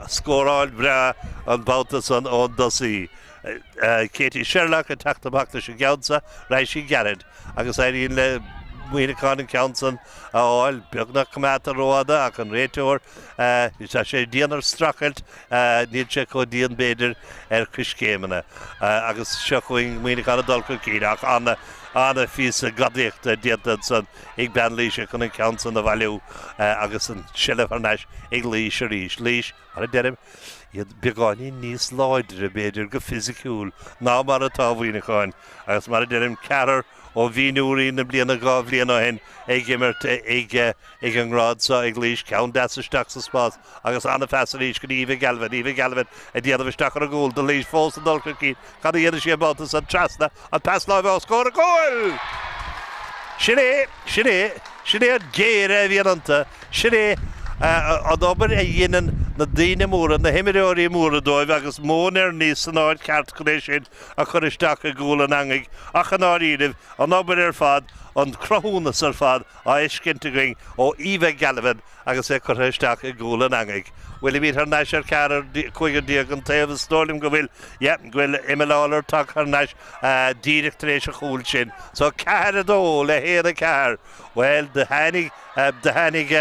Scóráil bhreá an babhta san ón dtosaí. Katie Sherlock ag teacht amach leis an gceann seo, raghaidh sí gairid agus éiríonn le Muineachán an ceann san a fháil. Beagnach coimeádta rófhada ach an réiteoir, tá sé dian ar streachailt, níl sé chomh dian b'fhéidir ar choiscéimeanna. Agus seo chugainn Muineachán ag dul chun cinn ach an. Ana-phíosa gadaíochta déanta ansan ag bean Laoise chun an ceann san a bhailiú agus an tseilbh thar n-ais ag Laois arís. Laois, mar a deirim, iad beagáinín níos láidre, b'fhéidir, go fisiciúil ná mar atá Mhuineacháin agus mar a deirim, ceathrar ó mhionúirí na bliana 2 bhliain ó shin ag imirt ag ag an ngrád seo ag Laois, ceann deas isteach sa spás agus an-phas arís go dtí Eva Galvin, Eva Galvin ag déanamh isteach ar an gcúl do Laois fós ag dul chun cinn, cad a dhéanfaidh sí an babhta san? Trasna, an pas láimhe os comhair an chúil! Sin é, sin é, sin é an géire a bhíonn iontu, sin é an obair a dheineann na daoine móra, na himreoirí móra dóibh agus Mo Nerney san áit cheart chun é sin a chur isteach i gcúl an eangaigh ach i ndáiríribh, an obair ar fad, an cruthúnas ar fad á fheiscint againn ó Eva Galvin agus é curtha isteach i gcúl an eangaigh. Bhfuilimid thar n-ais ar cheathrar, cúigear an taobh is dóigh liom go bhfuil, yeah, go bhfuil Emma Lawlor tagtha thar n-ais díreach tar éis an chúil sin. So 4, 2 le 1, 4. Bhuel, do tháinig, do tháinig,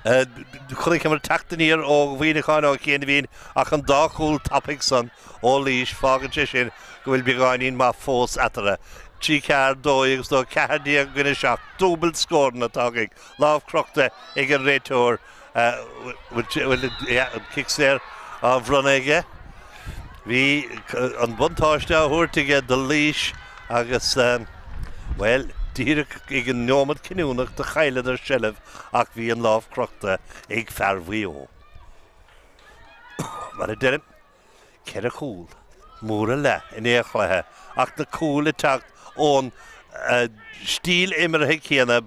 chonaiceamar teacht aniar ó Mhuineachán ó chianaibhín ach an dá chúl tapaidh san ó Laois, fágann sé sin go bhfuil beagáinín maith fós eatarthu. 3, 4, 2 agus 2, 14 i gcoinne 7, dúbailt scóranna atá againn. Lámh crochta ag an réiteoir. Bhfuil an cic saor á bhronnadh aige? Bhí an buntáiste á thabhairt aige do Laois agus, bhuel, díreach ag an neomat cinniúnach do chailleadar seilbh ach bhí an lámh crochta ag fear Mhaigh Eo. Mar a deirim, 4 chúl mór a leath in aon chluiche ach na cúil ag teacht ón stíl imeartha céanna,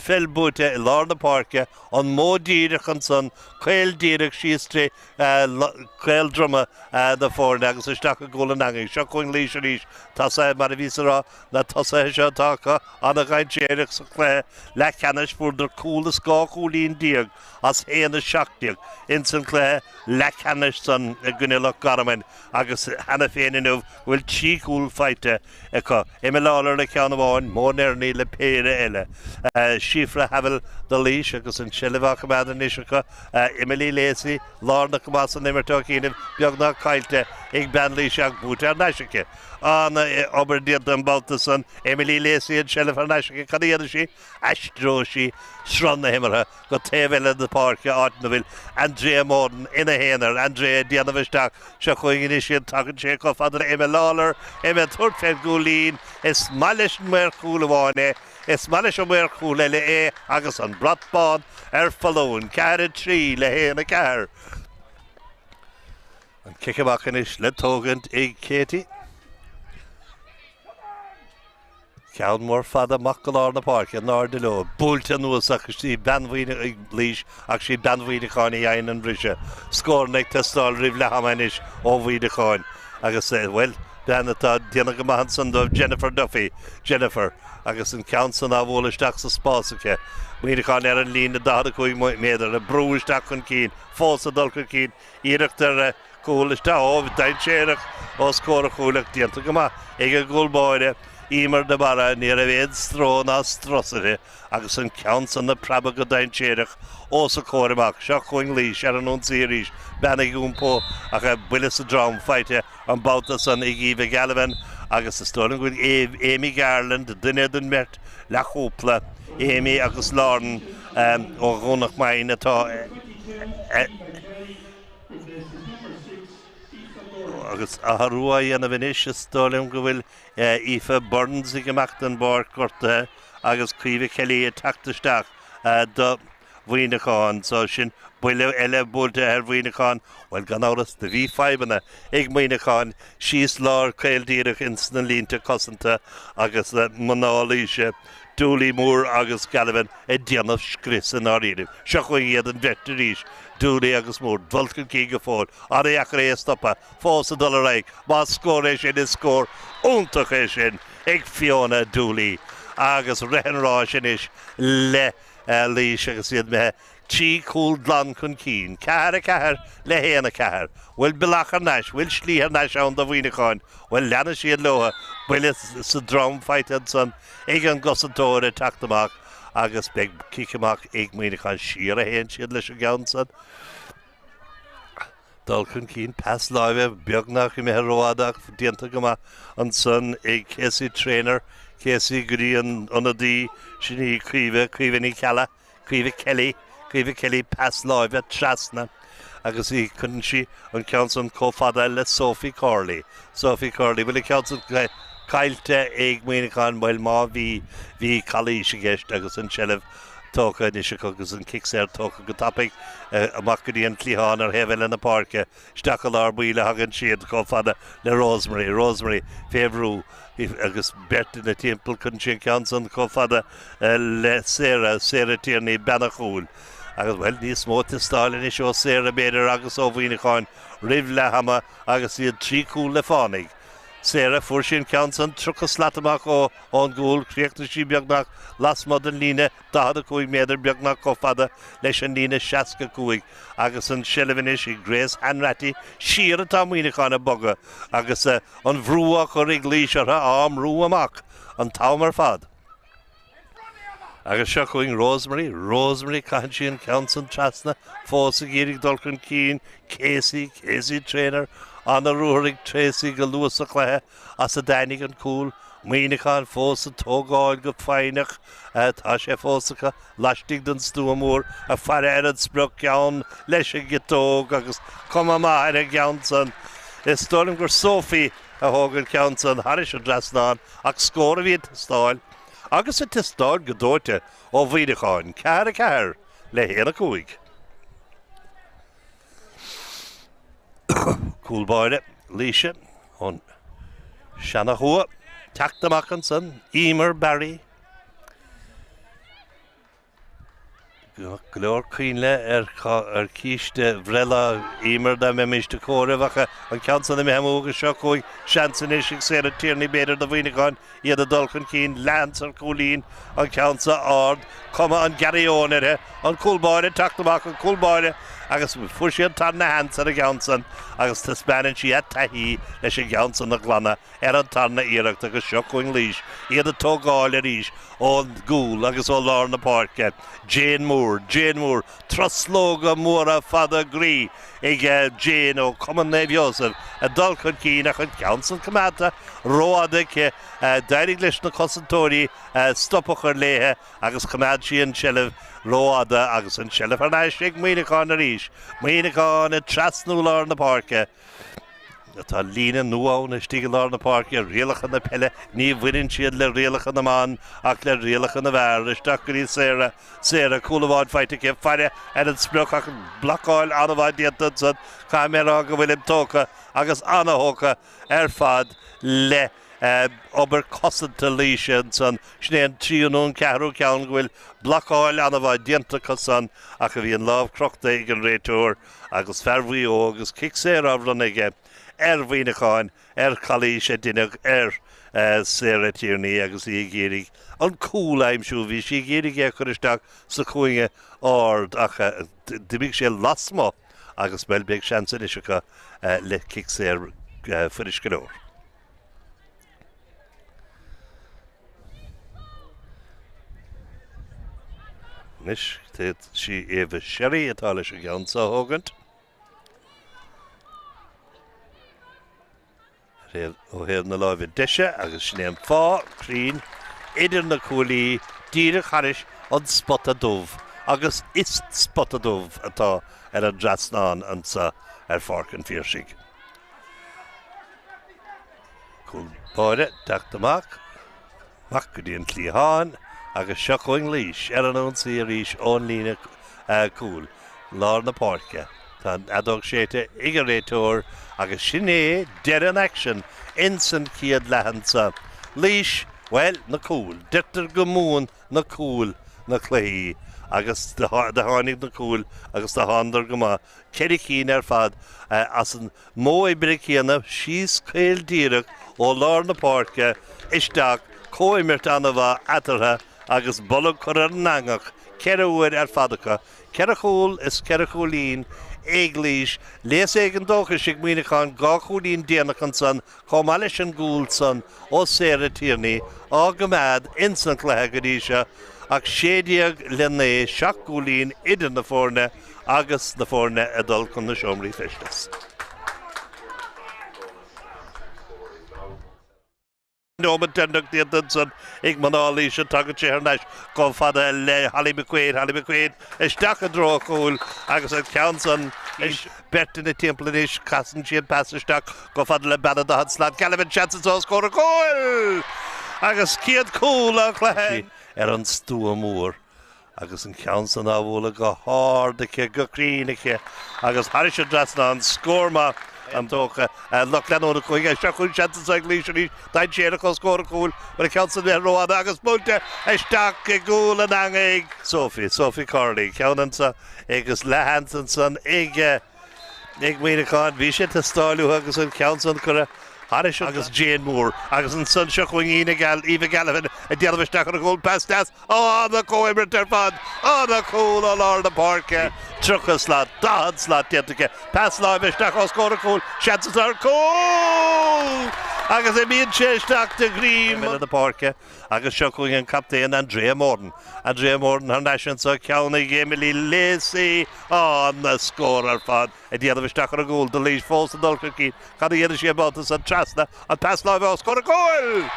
peil buaite i lár na páirce, an modh díreach ansan, caol díreach síos tré caol droma na foirne agus isteach i gcúl an eangaigh. Seo chugainn Laois arís, tosaithe mar a bhíos a rá, na tosaithe seo atá acu an-dhainséarach sa chluiche leathcheannais, fuaireadar cúl is 12 chúilín as 1-17 ins an chluiche leathcheannais san i gcoinne Loch Garman agus cheana féin inniu go bhfuil 3 chúl faighte acu. Emma Lawlor le ceann amháin, Mo Nerney le péire eile. Síofra Havill do Laois agus an tseilbh á coimeád anois acu. Emily Lacey lárnach go maith san imirt ó chianaibh, beagnach caillte ag bean Laoise ach buaite thar n-ais aici. An-obair déanta an babhta san. Emily Lacey an tseilbh thar n-ais aici. Cad a dhéanfaidh sí? Aistreoidh sí sruth na himeartha go taobh eile na páirce, áit ina bhfuil Andrea Moran ina haonar. Andrea ag déanamh isteach. Seo chugainn anois iad. Tagann sé chomh fada le Emma Lawlor. Emma ag tabhairt fén gcúilín. Is maith leis an maor cúil amháin é. Is maith leis an maor cúil eile é agus an brat bán ar foluain. 4, 3 le 1, 4. An cic amach anois le tógaint ag Katie. Ceann mór fada amach go lár na páirce, in airde leo, buailte anuas ach is í bean ag Laois ach sí bean Mhuineacháin a dhein an briseadh. Scóranna ag teastáil roimh leath ama anois ó Mhuineacháin agus, bhuel, bean atá ag déanamh go maith ansan dóibh, Jennifer Duffy, Jennifer, agus an ceann san á bhualadh isteach sa spás aici. Muineachán ar an líne 45 méadar, ag brú isteach chun cinn, fós ag dul chun cinn, iarracht ar Cúl isteach ó dainséarach os comhair an chúil ach déanta go maith ag an gcúl báire, Emer de Barra. Ní raibh aon stró ná strus uirthi agus an ceann san ag preabadh go dainséarach os a comhair amach. Seo chugainn Laois ar an ionsaí arís, bean ag iompó ach buille sa drom faighte an babhta san ag Eva Gallivan agus is dóigh liom go bhfuil Amy Garland, duine den mbeirt le chúpla, Amy agus Lauren ó Dhomhnach Maighin atá Agus athrú á dhéanamh anois, is dóigh liom go bhfuil Aoife Burns ag imeacht den bpáirc gortaithe agus Caoimhe Kelly ag teacht isteach do Mhuineachán. So sin buille eile buailte ar Mhuineachán. Bhuel, gan amhras, do bhí fadhbanna ag Muineachán síos lár caol díreach ins na línte cosanta agus mná Laoise, Dooley Moore agus Gallivan ag déanamh scrios i ndáiríribh. Seo chugainn iad an bheirt arís, Dooley agus Moore, dul chun cinn go fóill. An-dheacair é a stopadh, fós ag dul ar aghaidh. Más scór é sin, is scór iontach é sin ag Fiona Dooley. Agus rith an ráis anois le Laois agus iad imithe 3 chúl glan chun cinn, 4, 4 le 1, 4. Bhfuil bealach thar n-ais, bhfuil slí thar n-ais ann do Mhuineacháin? Bhuel, leanfaidh siad leo. Buille sa drom faighte ansan ag an gcosantóir ag teacht amach agus beidh cic amach ag Muineachán. Siar a théann siad leis an gceann san. Dul chun cinn, pas láimhe beagnach imithe rófhada ach déanta go maith ansan ag Casey Traynor, Casey go dtí an ionadaí, sin í Caoimhe, Caoimhe Ní Cheallaigh, Caoimhe Kelly, Caoimhe Kelly, pas láimhe trasna agus í, cuireann sí an ceann san chomh fada le Sophie Corley. Sophie Corley, bhfuil an ceann san caillte ag Muineachán? Bhuel má bhí, bhí calaois i gceist agus an tseilbh tógtha anois acu agus an cic saor tógtha go tapaidh amach go dtí an cliathán ar thaobh eile na páirce. Isteach i lár baill a thagann siad chomh fada le Rosemary. Rosemary fé bhrú agus beirt ina timpeall. Cuireann sí an ceann san chomh fada le Sarah, Sarah Tierney, bean an chúil. Agus, bhuel, níos mó ag teastáil anois ó Sarah b'fhéidir agus ó Mhuineachán roimh leath ama agus iad 3 chúl le fánaidh. Sarah, fuair sí an ceann san 30 slat amach ón gcúl, chríochnaigh sí beagnach lasmuigh den líne 45 méadar, beagnach chomh fada leis an líne 65 agus an tseilbh anois ag Grace Hanratty. Siar atá Muineachán ag bogadh agus an bhrú á chur ag Laois orthu, á mbrú amach an t-am ar fad. Agus seo chugainn Rosemary, Rosemary, caitheann sí an ceann san trasna, fós ag iarraidh dul chun cinn, Casey, Casey Traynor, ana-ruathar ag Tracy go luath sa chluiche, as a dtáinig an cúl, Muineachán fós ag tógáil go foighneach, tá sé fós acu laistigh den stua mór, ag faire ar an sprioc, ceann leis an gciotóg agus cuma maith ar an gceann san. Is dóigh liom gur Sophie a thóg an ceann san thairis an dtrasnán ach scór a bhí ag teastáil. Agus ag teastáil go dóite ó Mhuineachán, 4, 4 le 1, 5. Cúl báire Laoise ón Seanadh Thuaidh, teacht amach ansan, Emer Barry. Go leor coinnle ar chíste bhreithlá Emer dá mbeimis ag comhaireamh ach an ceann san imithe amú agus seo chugainn seans anois ag Sarah Tierney b'fhéidir do Mhuineachán iad ag dul chun cinn lean sa chúilín an ceann seo ard cuma an Gary Owen uirthi an cúl báire teacht amach an cúl báire agus fuair sí an tarna sheans ar an gceann san agus taispeánann sí a taithí leis an gceann san a ghlanadh ar an tarna iarracht agus seo chugainn Laois, iad ag tógáil arís ón gcúl agus ó lár na páirce. Jane Moore, Jane Moore, truslóga móra fada groí ag Jane ó Chumann Naomh Iósaef ag dul chun cinn ach an ceann san coimeádta rófhada aici. D'éirigh leis na cosantóirí stop a chur léithe agus choimeád sí an tseilbh rófhada agus an tseilbh thar n-ais ag Muineachán arís. Muineachán ag trasnú lár na páirce. Tá líne nua ann istigh i lár na páirce, rialacha na peile, ní bhaineann siad le rialacha na mban ach le rialacha na bhfear. Isteach go dtí Sarah, Sarah, cúl amháin faighte aici, faire ar an sprioc ach blocáil an-mhaith déanta ansan. Caithfidh mé a rá go bhfuilim tógtha agus an-thógtha ar fad le obair cosanta Laoise ansan. Sin é an tríú nó an ceathrú ceann go bhfuil blocáil an-mhaith déanta acu san ach a bhí an lámh crochta ag an réiteoir. Agus fear Mhaigh Eo agus cic saor á bhronnadh aige ar Mhuineachán ar chalaois a deineadh ar Sarah Tierney agus í ag iarraidh an cúl a aimsiú. Bhí sí ag iarraidh é a chur isteach sa chúinne ard ach d'imigh sé lasmuigh agus, bhuel, beidh seans anois acu le cic saor fuirist go leor. Anois, sí Eva Sherry atá leis an gceann seo a thógaint. Ó thaobh na láimhe deise agus sin é an fáth cruinn idir na cuaillí díreach thairis an spota dubh agus is spota dubh atá ar an dtrasnán anseo ar Pháirc an Phiarsaigh. Cúl báire, teacht amach, amach go dtí an cliathán agus seo chugainn Laois ar an ionsaí arís ón líne cúil, lár na páirce. Tá an fheadóg séidte ag an réiteoir agus sin é deireadh an aicsin ins an chéad leath anseo. Laois, bhuel, na cúil. Deirtear go mbuann na cúil na cluichí agus do tháinig na cúil agus do thánadar go maith. 4 cinn ar fad as an modh oibre céanna, síos caol díreach ó lár na páirce isteach, comhimirt an-mhaith eatarthu agus bolg curtha ar an eangach 4 uair ar fad acu, 4 chúl is 4 chúilín ag Laois. Léas éigin dóchais ag Muineachán, 2 chúilín déanach ansan, chomh maith leis an gcúl san ó Sarah Tierney, á gcoimeád ins an chluiche go dtí seo ach 16-9, 7 gcúilín idir na foirne agus na foirne ag dul chun na seomraí feistis. Neomat deireanach déanta ansan ag mná Laoise. Tagann sé thar n-ais chomh fada le Holly McQuaid. Holly McQuaid isteach i dtreo an chúil agus an ceann san beirt ina timpeall anois. Casann sí an pas isteach chomh fada le bean an 40 slat. Gallivan seans anso os comhair an chúil! Agus céad cúl an chluiche ar an stua mór. Agus an ceann san á bhualadh go hard aici, go cruinn aici, agus thairis an dtrasnán, scór maith an dócha. Lucht leanúna Chúige, seo chugainn seans anso ag Laois arís, dainséarach os comhair an chúil, bhfuil an ceann san imithe rófhada agus buailte isteach i gcúl an eangaigh. Sophie, Sophie Corley, ceann anso agus leathsheans ansan ag. Ag Muineachán, bhí sé ag teastáil uathu agus an ceann san curtha thairis agus Jane Moore agus ansan seo chugainn Eva Gallivan ag déanamh isteach ar an gcúl, pas deas, ana-chomhimirt ar fad, ana-chúl ó lár na páirce, 30 slat, 40 slat déanta aici, pas láimhe isteach os comhair an chúil, seans anseo ar chúl! Agus imíonn sé isteach de dhroim na páirce agus seo chugainn an captaen Andrea Moran. Andrea Moran thar n-ais anseo, ceann ag Emily Lacey, Ana-scór ar fad ag déanamh isteach ar an gcúl do Laois fós ag dul chun cinn. Cad a dhéanfaidh sí an babhta san? Trasna an pas láimhe os comhair an chúil!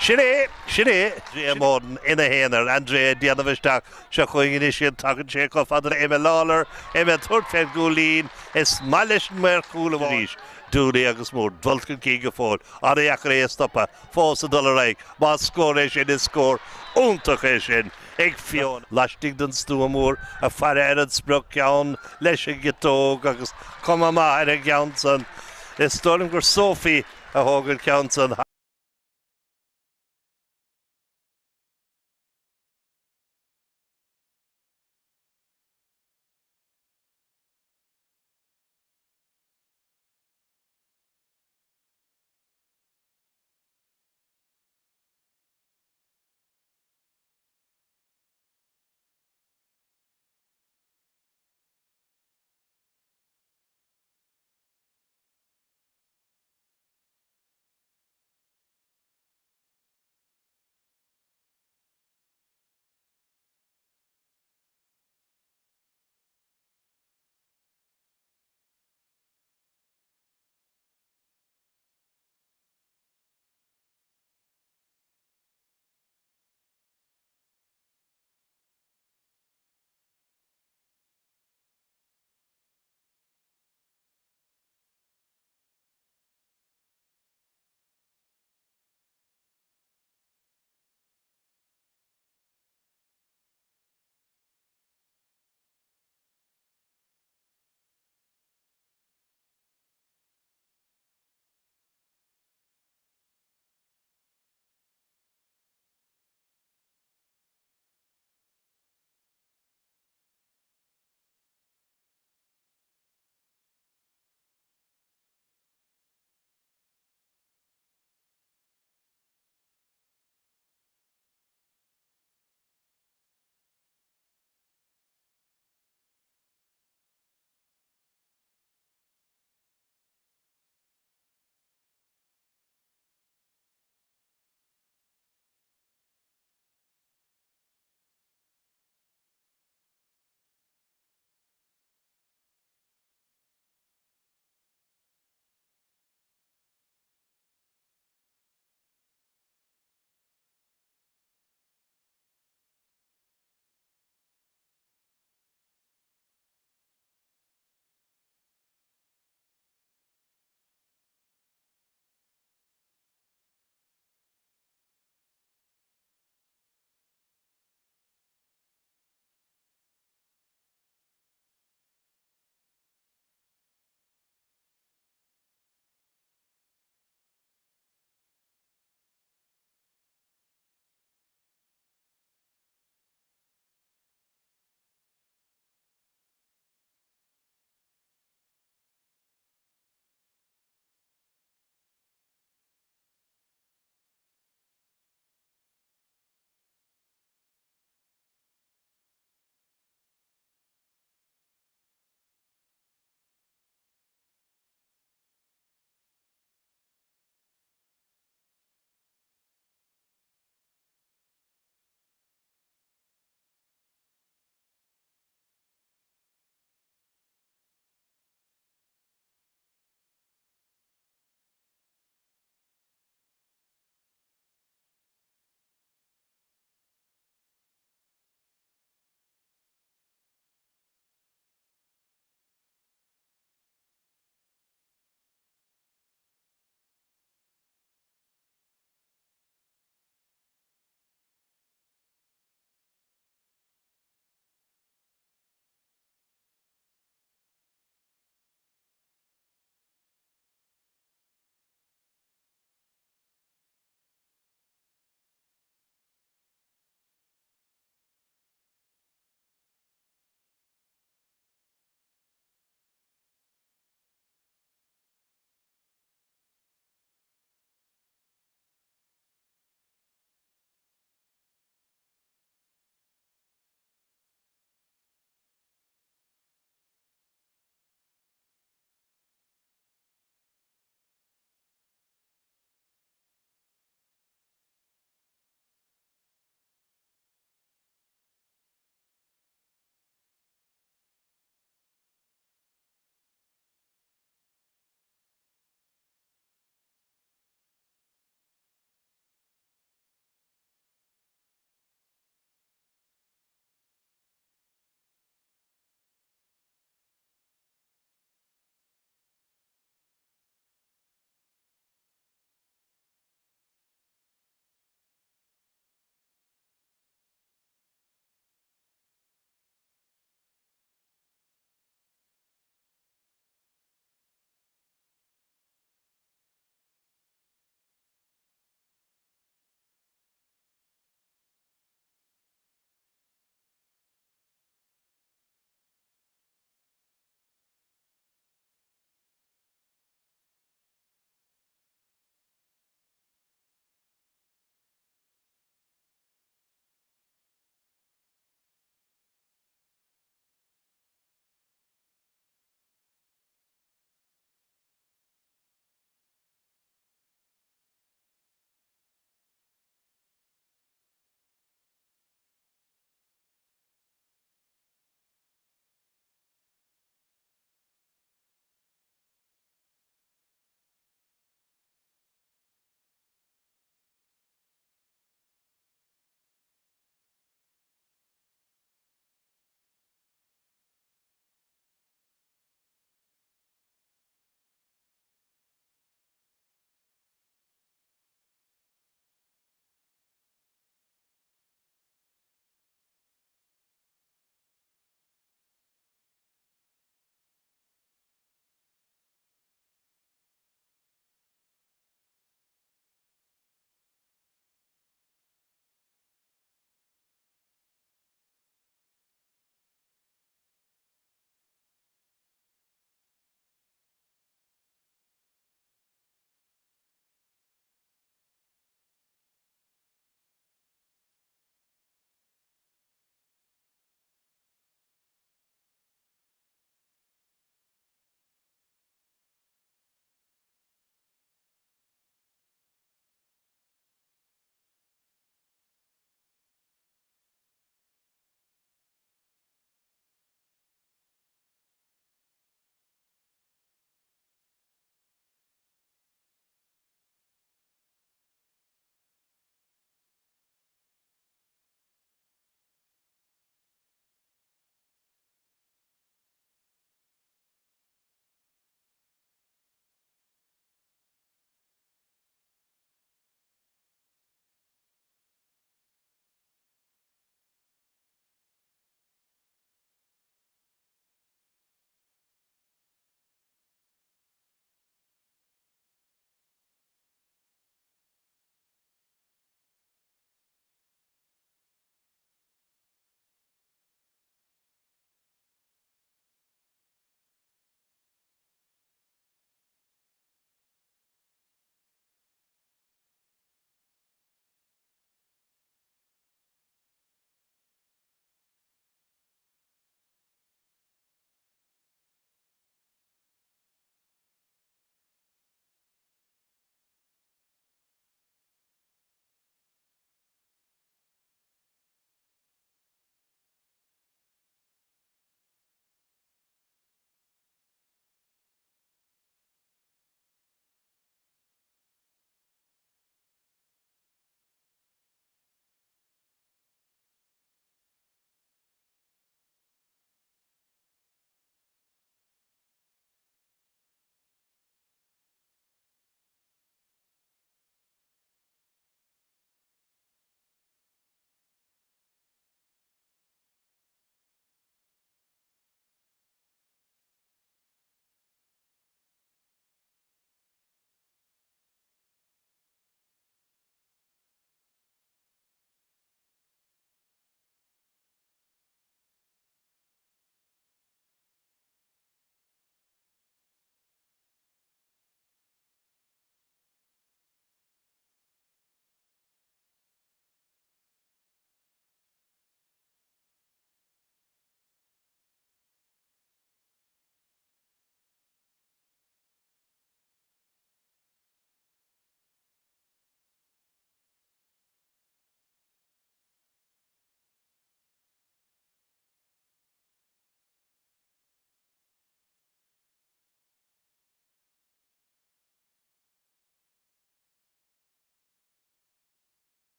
Sin é! Sin é! Andrea Moran ina haonar. Andrea ag déanamh isteach. Seo chugainn anois iad. Tagann sé chomh fada le Emma Lawlor. Emma ag tabhairt fén gcúilín. Is maith leis an maor cúl amháin arís. Dooley agus Moore dul chun cinn go fóill. An-dheacair é a stopadh. Fós ag dul ar aghaidh. Más scór é sin, is scór iontach é sin ag Fiona. Laistigh den stua mór ag faire ar an sprioc, ceann leis an gciotóg agus cuma maith ar an gceann san. Is dóigh liom gur Sophie a thóg an ceann san.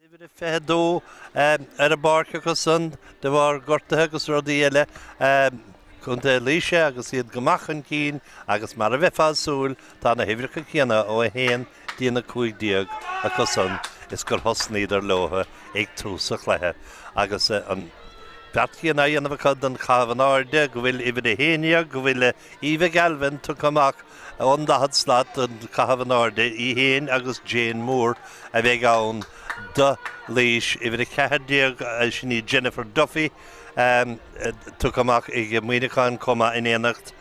Uimhir a 22 ar an bpáirc acu san de bharr gortuithe agus rudaí eile. Contae Laoise agus iad go maith chun cinn agus mar a bheifeá ag súil tá na huimhreacha céanna ó 1 dtí an 15 acu san is gur thosnaíodar leo ag tús an chluiche agus an beart céanna á dhéanamh acu don chaitheamh in airde go bhfuil uimhir 11 go bhfuil Eva Galvin tugtha amach ón 40 slat don chaitheamh in airde, í féin agus Jane Moore a bheidh ann do Laois. Uimhir 14, sin í Jennifer Duffy, tugtha amach ag Muineachán chomh maith in éineacht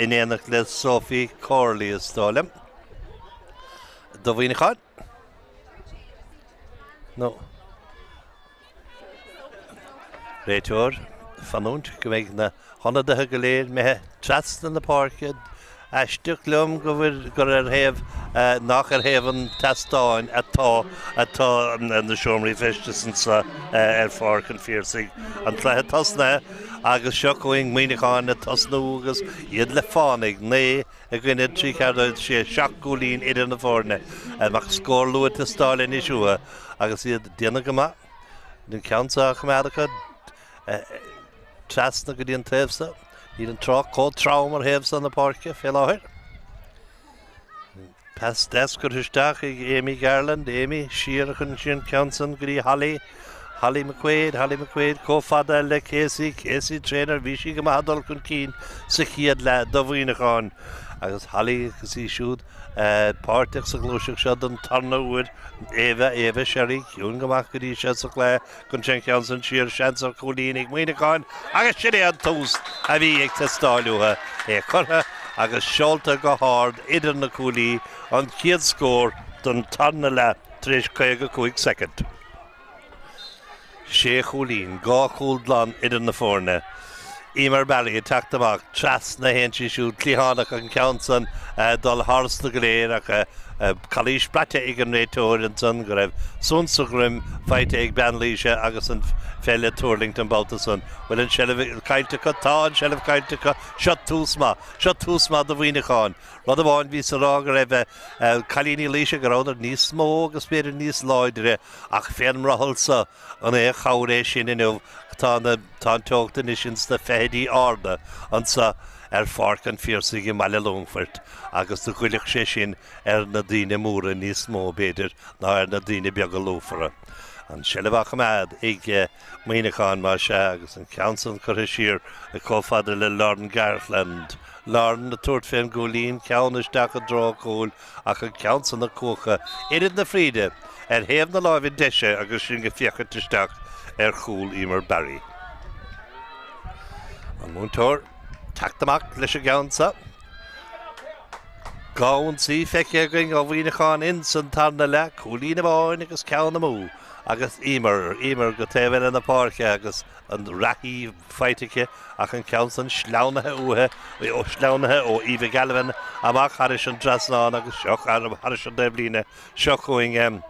in éineacht le Sophie Corley is dóigh liom do Mhuineachán. Nó. Réiteoir, Fanúint go mbeidh na hionadaithe go léir imithe trasna na páirce. Aisteach liom go bhfuil gur ar thaobh nach ar thaobh an tseastáin atá atá na seomraí feistis anseo ar Pháirc an Phiarsaigh. An cluiche tosnaithe agus seo chugainn Muineachán ag tosnú agus iad le fánaidh, 9 i gcoinne 3 4 6 7 gcúilín idir na foirne. Ach scór luath ag teastáil anois uathu agus iad ag déanamh go maith. An ceann seo á choimeád acu trasna go dtí an taobh seo. Níl an trácht chomh trom ar thaobh seo na páirce fé láthair. Pas deas curtha isteach ag Amy Garland. Amy siar chun sin ceann san go dtí Holly. Holly McQuaid, Holly McQuaid chomh fada le Casey, Casey Traynor, bhí sí go maith ag dul chun cinn sa chéad leath do Mhuineachán agus Holly agus í siúd páirteach sa ghluaiseacht seo don tarna huair. Eva, Eva Sherry, ciúin go maith go dtí seo sa chluiche, chun sin ceann san siar, seans ar chúilín ag Muineachán agus sin é an tús a bhí ag teastáil uathu. É curtha agus seolta go hard idir na cuaillí, an chéad scór don tarna leath tar éis 55 soicind. Sé chúilín, dhá chúl glan idir na foirne. Eimear Barry ag teacht amach trasna a théann sí siúd, cliathánach an ceann san ag dul tharstu go léir ach calaois braite ag an réiteoir ansan go raibh suan sa dhroim faighte ag bean Laoise agus an pheil ag tuirlingt an babhta san. Bhfuil an seilbh caillte acu? Tá an seilbh caillte acu. Seo tús maith. Seo tús maith do Mhuineachán. Rud amháin, bhíos ag rá go raibh cailíní Laoise, go rabhadar níos mó agus b'fhéidir níos láidre ach fén mbrothall so, An aon chabhair é sin inniu? Tá na, tá an teocht anois ins na fichidí arda anso ar Pháirc an Phiarsaigh i mBaile Longfoirt agus do ghoillfeadh sé sin ar na daoine móra níos mó, b'fhéidir, ná ar na daoine beaga lúfara. An tseilbh á choimeád ag Muineachán, más ea, agus an ceann san curtha siar chomh fada le Lauren Garland. Lauren ag tabhairt fén gcúilín, ceann isteach i dtreo an chúil ach an ceann san ag cuachadh oiread na fríde ar thaobh na láimhe deise agus sinn ag féachaint isteach ar chúl Eimear Barry. An múinteoir teacht amach leis an gceann seo. Dhá ionsaí feicthe againn ó Mhuineachán ins an tarna leath, cúilín amháin agus ceann amú agus Eimear, Eimear go taobh eile na páirce agus an reathaí faighte aici ach an ceann san sleamhnaithe uaithi, sleamhnaithe ó Eva Galvin amach thairis an trasnán agus seo thairis an taobhlíne, seo chugainn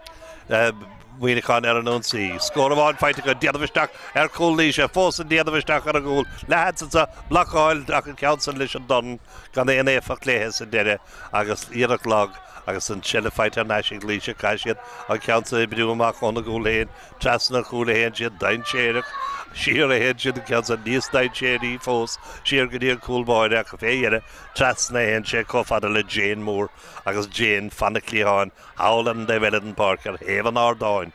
Muineachán ar an ionsaí. Scór amháin faighte acu, déanamh isteach ar chúl Laoise, fós ag déanamh isteach ar an gcúl. Leathfhad anseo, blocáil ach an ceann san leis an dorn gan aon éifeacht léithe sa deireadh agus iarracht lag agus an tseilbh faighte thar n-ais ag Laoise. Caithfidh siad an ceann san a oibriú amach óna gcúl féin. Trasna an chúil a théann siad, dainséarach, siar a théann siad, an ceann san níos dainséaraí fós, siar go dtí an cúl báire ach fé dheireadh, trasna a théann sé chomh fada le Jane Moore agus Jane fan na cliatháin thall ar an dtaobh eile den pháirc ar thaobh an ardáin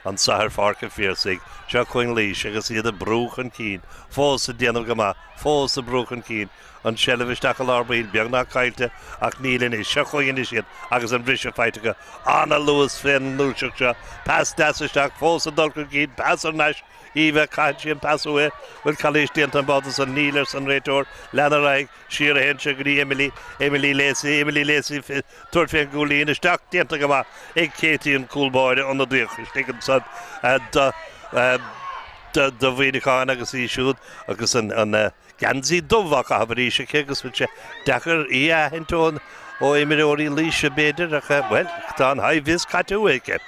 anso ar Pháirc an Phiarsaigh. Seo chugainn Laois agus iad ag brú chun cinn, fós ag déanamh go maith, fós ag brú chun cinn. An tseilbh isteach i lár baill, beagnach caillte ach níl anois. Seo chugainn anois iad agus an briseadh faighte acu. Ana-luas fén ngluaiseacht seo. Pas deas isteach, fós ag dul chun cinn, pas thar n-ais. Eva, caitheann sí an pas uaithi. Bhfuil calaois déanta an babhta san? Níl, arsa an réiteoir. Lean ar aghaidh. Siar a théann sé go dtí Emily. Emily Lacey. Emily Lacey tabhairt fén gcúilín. Isteach déanta go maith ag Katie an cúl báire ionadaíoch istigh ansan do do Mhuineachán agus í siúd agus an Geansaí dubh á chaitheamh arís aici agus bhfuil sé deacair í a aithint ó ó imreoirí Laoise b'fhéidir ach, bhuel, tá an high-vis caite uaithi aici.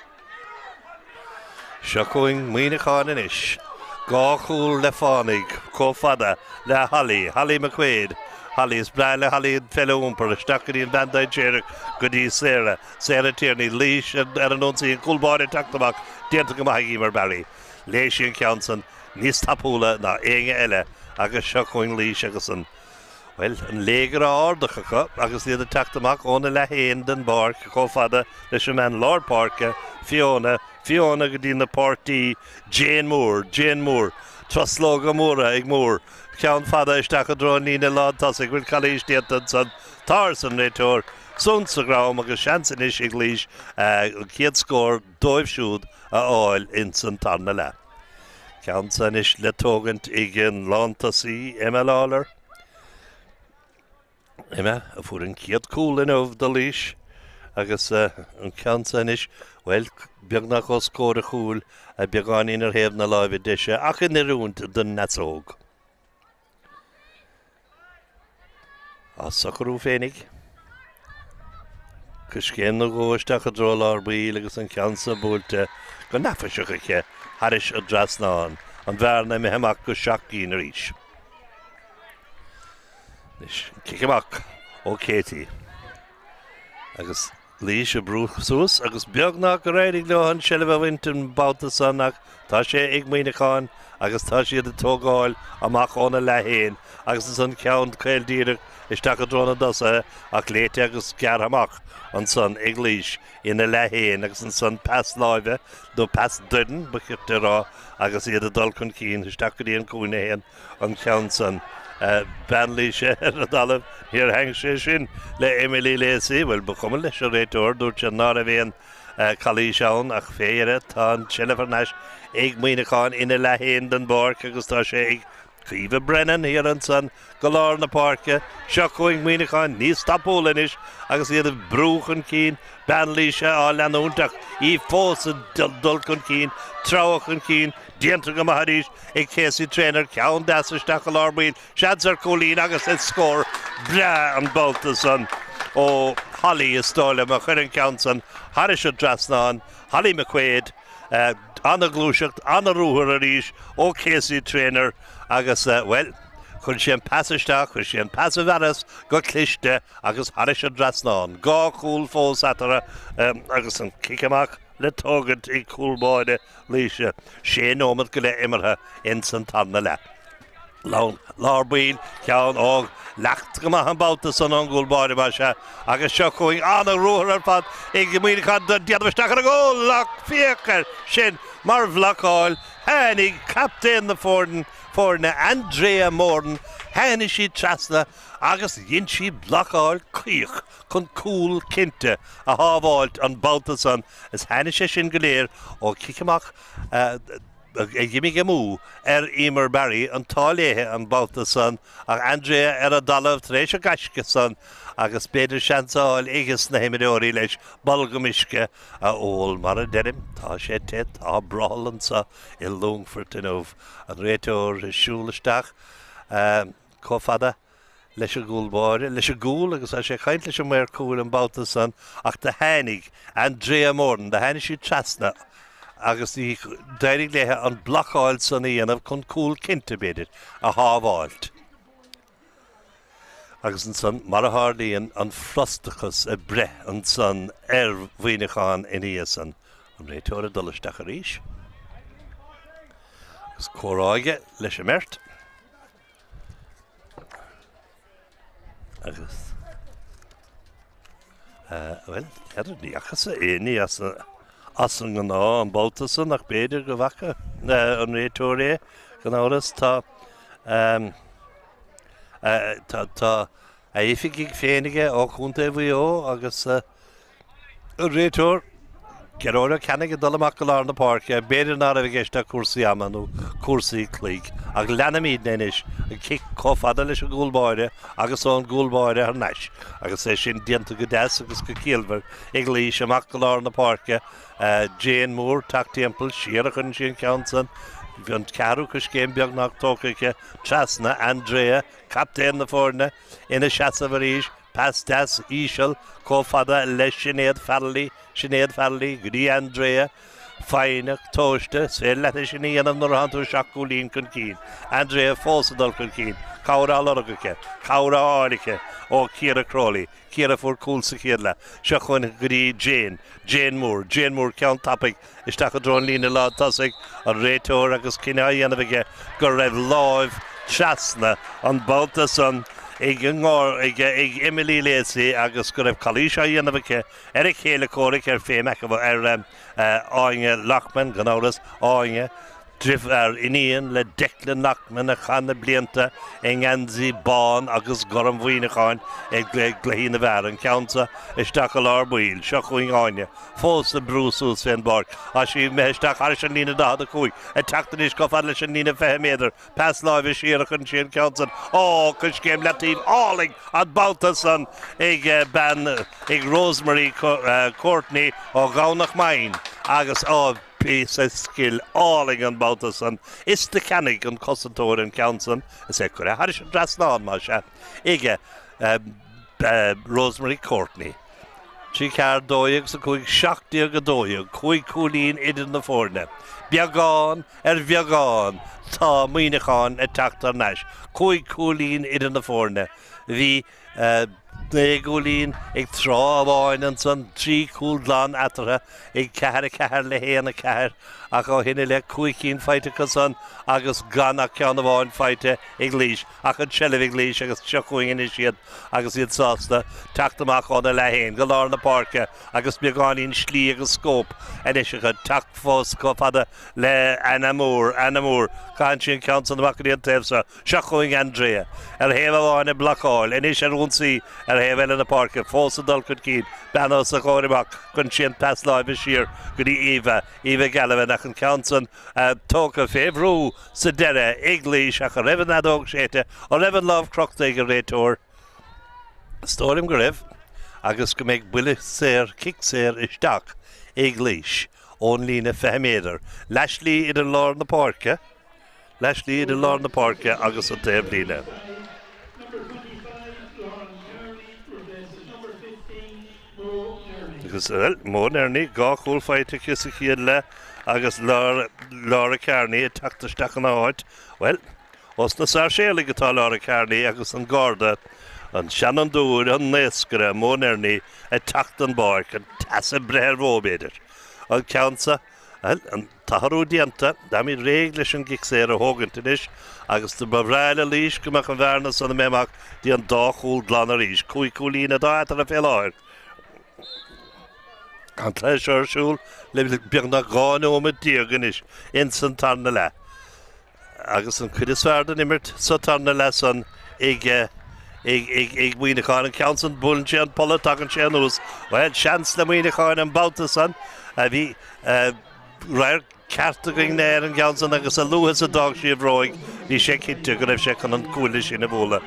Seo chugainn Muineachán anois. Dhá chúl le fánaidh chomh fada le Holly, Holly McQuaid. Holly. Is breá le Holly an pheil a iompar isteach go dtí an bhean dainséarach go dtí Sarah. Sarah Tierney, Laois ar an ionsaí, an cúl báire ag teacht amach, déanta go maith ag Emer Barry. Léigh sí an ceann san níos tapúla ná éinne eile agus seo chugainn Laois agus an, bhuel, an léigear á ardach acu agus iad ag teacht amach óna leath féin den bpáirc chomh fada leis an mbean lár páirce, Fiona, Fiona go dtí na páirtí, Jane Moore, Jane Moore, truslóga móra ag Moore, ceann fada isteach i dtreo an líne lántosaigh, bhfuil calaois déanta ansan? Tá, arsa an réiteoir. Suan sa dhrom agus seans anois ag Laois an chéad scór dóibh siúd a fháil ins an tarna leath. Ceann san anois le tógaint ag an lántosaí Emma Lawlor. Emma a fuair an chéad cúl inniu do Laois agus an ceann san anois, bhuel, beagnach os comhair a chúil, beagáinín ar thaobh na láimhe deise ach in oiriúint don fheasóg. Á socrú féinig. Coiscéim nó dhó isteach i dtreo lár baill agus an ceann so buailte go neafaiseach aici thairis an dtrasnán, an bhearna imithe amach go 7 gcinn arís. Anois, cic amach ó Katie. Agus Laois ag brú suas agus beagnach gur éirigh leo an seilbh a bhaint an babhta san ach tá sé ag Muineachán agus tá siad ag tógáil amach óna leath fhéin agus ansan ceann caol díreach isteach i dtreo na dtosaithe ach léite agus gearrtha amach ansan ag Laois ina leath fhéin agus ansan pas láimhe nó pas doirn ba chirte a rá agus iad ag dul chun cinn isteach go dtí an cúinne fhéin an ceann san. Bean Laoise ar an dtalamh, níor thaitin sé sin le Emily Lacey. Bhuel, ba chuma leis an réiteoir, dúirt sé ná raibh aon calaois ann ach fé dheireadh tá an tseilbh thar n-ais ag Muineachán ina leath fhéin den bpáirc agus tá sé ag Caoimhe Brennan thiar ansan go lár na páirce. Seo chugainn Muineachán níos tapúla anois agus iad ag brú chun cinn. Bean Laoise á leanúint ach í fós ag dul chun cinn, treabhadh chun cinn, déanta go maith arís ag Casey Traynor, ceann deas isteach i lár baill, seans ar chúilín agus is scór breá an babhta san ó Holly is dóigh liom a chuir an ceann san thairis an dtrasnán, Holly McQuaid, ana-ghluaiseacht, ana-ruathar arís ó Casey Traynor agus, bhuel, chuir sí an pas isteach, chuir sí an pas i bhfearas go cliste agus thairis an dtrasnán. 2 chúl fós eatarthu agus an cic amach le tógaint ag cúl báire Laoise. Sé nóimeat go leith imeartha ins an tarna leath. Lár baill, ceann óg, leacht go maith an babhta san ón gcúl báire más ea, agus seo chugainn ana-ruathar ar fad ag Muineachán ag déanamh isteach ar an gcúl ach féach air sin mar bhlocáil, tháinig captaen na foirne Andrea Moran, tháinig sí trasna agus dhein sí blocáil caoch chun cúl cinnte a shábháilt an babhta san is tháinig sé sin go léir ó chic amach a d'imigh amú ar Emer Barry, an t-ádh léithe an babhta san ach Andrea ar an dtalamh tar éis an gaisce san agus b'fhéidir seans a fháil aiges na himreoirí leis bolgam uisce a ól. Mar a deirim, tá sé te, tá brothall anso i Longfort inniu. An réiteoir ag siúl isteach chomh fada leis an gcúl báire, leis an gcúl agus tá sé ag caint leis an maor cúil an babhta san ach do tháinig Andrea Moran, do tháinig sí trasna agus ní d'éirigh léithe an blocáil san a dhéanamh chun cúl cinnte, b'fhéidir, a shábháilt. Agus ansan, mar a tharlaíonn, an frustrachas ag breith ansan ar Mhuineachán ina dhiaidh san. An réiteoir ag dul isteach arís agus comhrá aige leis an mbeirt. Agus, bhuel, n'fheadar, ní fhacthas aon ní as an ngnáth an babhta san ach b'fhéidir go bhfaca an réiteoir é, gan amhras. Tá, tá a oifigigh féin aige ó Chontae Mhaigh Eo agus, An réiteoir, Gearóid Ó Ceannaigh ag dul amach go lár na páirce, b'fhéidir ná raibh i gceist ach cúrsaí ama nó cúrsaí cloig, ach leanfaimidne anois, an cic chomh fada leis an gcúl báire agus ón gcúl báire thar n-ais agus é sin déanta go deas agus go ciallmhar ag Laois amach go lár na páirce, Jane Moore teacht timpeall, siar a chuireann sí an ceann san, an ceathrú coiscéim beagnach tógtha aici, trasna, Andrea, captaen na foirne, ina seasamh arís, Pas deas íseal chomh fada le Sinéad Farrelly, Sinéad Farrelly go dtí Andrea. Foighneach, tomhaiste, is féidir leat é sin a dhéanamh nuair atánn tú 7 gcúilín chun cinn. Andrea fós ag dul chun cinn, cabhair á lorg aici, cabhair á fháil aici ó Chiara Crowley. Ciara a fuair cúl sa chéad leath. Seo chugainn go dtí Jane, Jane Moore, Jane Moore, ceann tapaidh isteach i dtreo an líne lán tosaigh, an réiteoir agus cinneadh á dhéanamh aige go raibh láimh trasna an babhta san ag ag Emily Lacey agus go raibh calaois á dhéanamh aici ar a céile comhraic ar Faye McAvoy, ar Áine Loughman, gan amhras, Áine, driofúr, iníon le Declan Loughman a chaith na blianta i ngeansaí bán agus gorm Mhuineacháin i gcluichí na bhfear, an ceann seo isteach i lár baill. Seo chugainn Áine, fós ag brú suas fén bpáirc. Tá sí imithe isteach thairis an líne 45, ag teacht anois chomh fada leis an líne 20 méadar. Pas láimhe siar a chuireann sí an ceann san. Ó, coiscéim leataoibh álainn an babhta san ag bean, ag Rosemary Courtney ó Dhomhnach Maighin agus, ó, píosa scil álainn an babhta san. Is do cheannaigh an cosantóir an ceann san is é curtha thairis an dtrasnán, más ea, ag Rosemary Courtney. 3, 4, 12 is 5, 17, 12, 5 cúilín idir na foirne. Beagán ar bheagán tá Muineachán ag teacht thar n-ais. 5 cúilín idir na foirne. Bhí 9 gcúilín ag tráth amháin ansan, 3 chúl glan eatarthu ag 4, 4 le 1, 4, ach ó shin i leith 5 cinn faighte acu san agus gan ach ceann amháin faighte ag Laois. Ach an tseilbh ag Laois agus seo chugainn anois iad agus iad sásta teacht amach óna leath féin go lár na páirce agus beagáinín slí agus scóip anois acu teacht fós chomh fada le Anna Moore. Anna Moore. Caitheann sí an ceann san amach go dtí an taobh seo. Seo chugainn Andrea. Ar thaobh amháin ag blocáil, anois ar ionsaí ar thaobh eile na páirce, fós ag dul chun cinn, bean os a chomhair amach, cuireann sí an pas láimhe siar go dtí Eva, Eva Gallivan ach an ceann san tógtha fé bhrú sa deireadh ag Laois ach an raibh an fheadóg séidte, an raibh an lámh crochta ag an réiteoir? Is dóigh liom go raibh agus go mbeidh buille saor, cic saor isteach ag Laois ón líne 20 méadar, leathshlí idir lár na páirce, leathshlí idir lár na páirce agus an taobhlíne. Agus, bhuel, Mo Nerney, 2 chúl faighte aici sa chéad leath agus Laura, Laura Kearney ag teacht isteach ina háit. Bhuel, ós na Sáirséalaigh atá Laura Kearney agus an Garda, an seanfhondúir, an naoscaire, Mo Nerney ag teacht den bpáirc, an teas ag breith ar Mhó, b'fhéidir. An ceann seo, bhuel, an t-athrú déanta, táimid réidh leis an gcic saor a thógaint anois agus ba bhreá le Laois go mbeadh an bhearna san imithe amach dtí an dá chúl glan arís. 5 cúilín atá eatarthu fé láthair. An cluiche seo ar siúl le beagnach 12 nóiméad anois ins an tarna leath. Agus an chuid is fearr den imirt sa tarna leath san ag ag Muineachán. An ceann san, buaileann sé an polla, tagann sé anuas. Bhuel, seans le Muineachán an babhta san a bhí radharc ceart againn ar an gceann san agus a luaithe is a d'fhág sí a bhróig bhí sé cinnte go raibh sé chun an cuaille sin a bhualadh.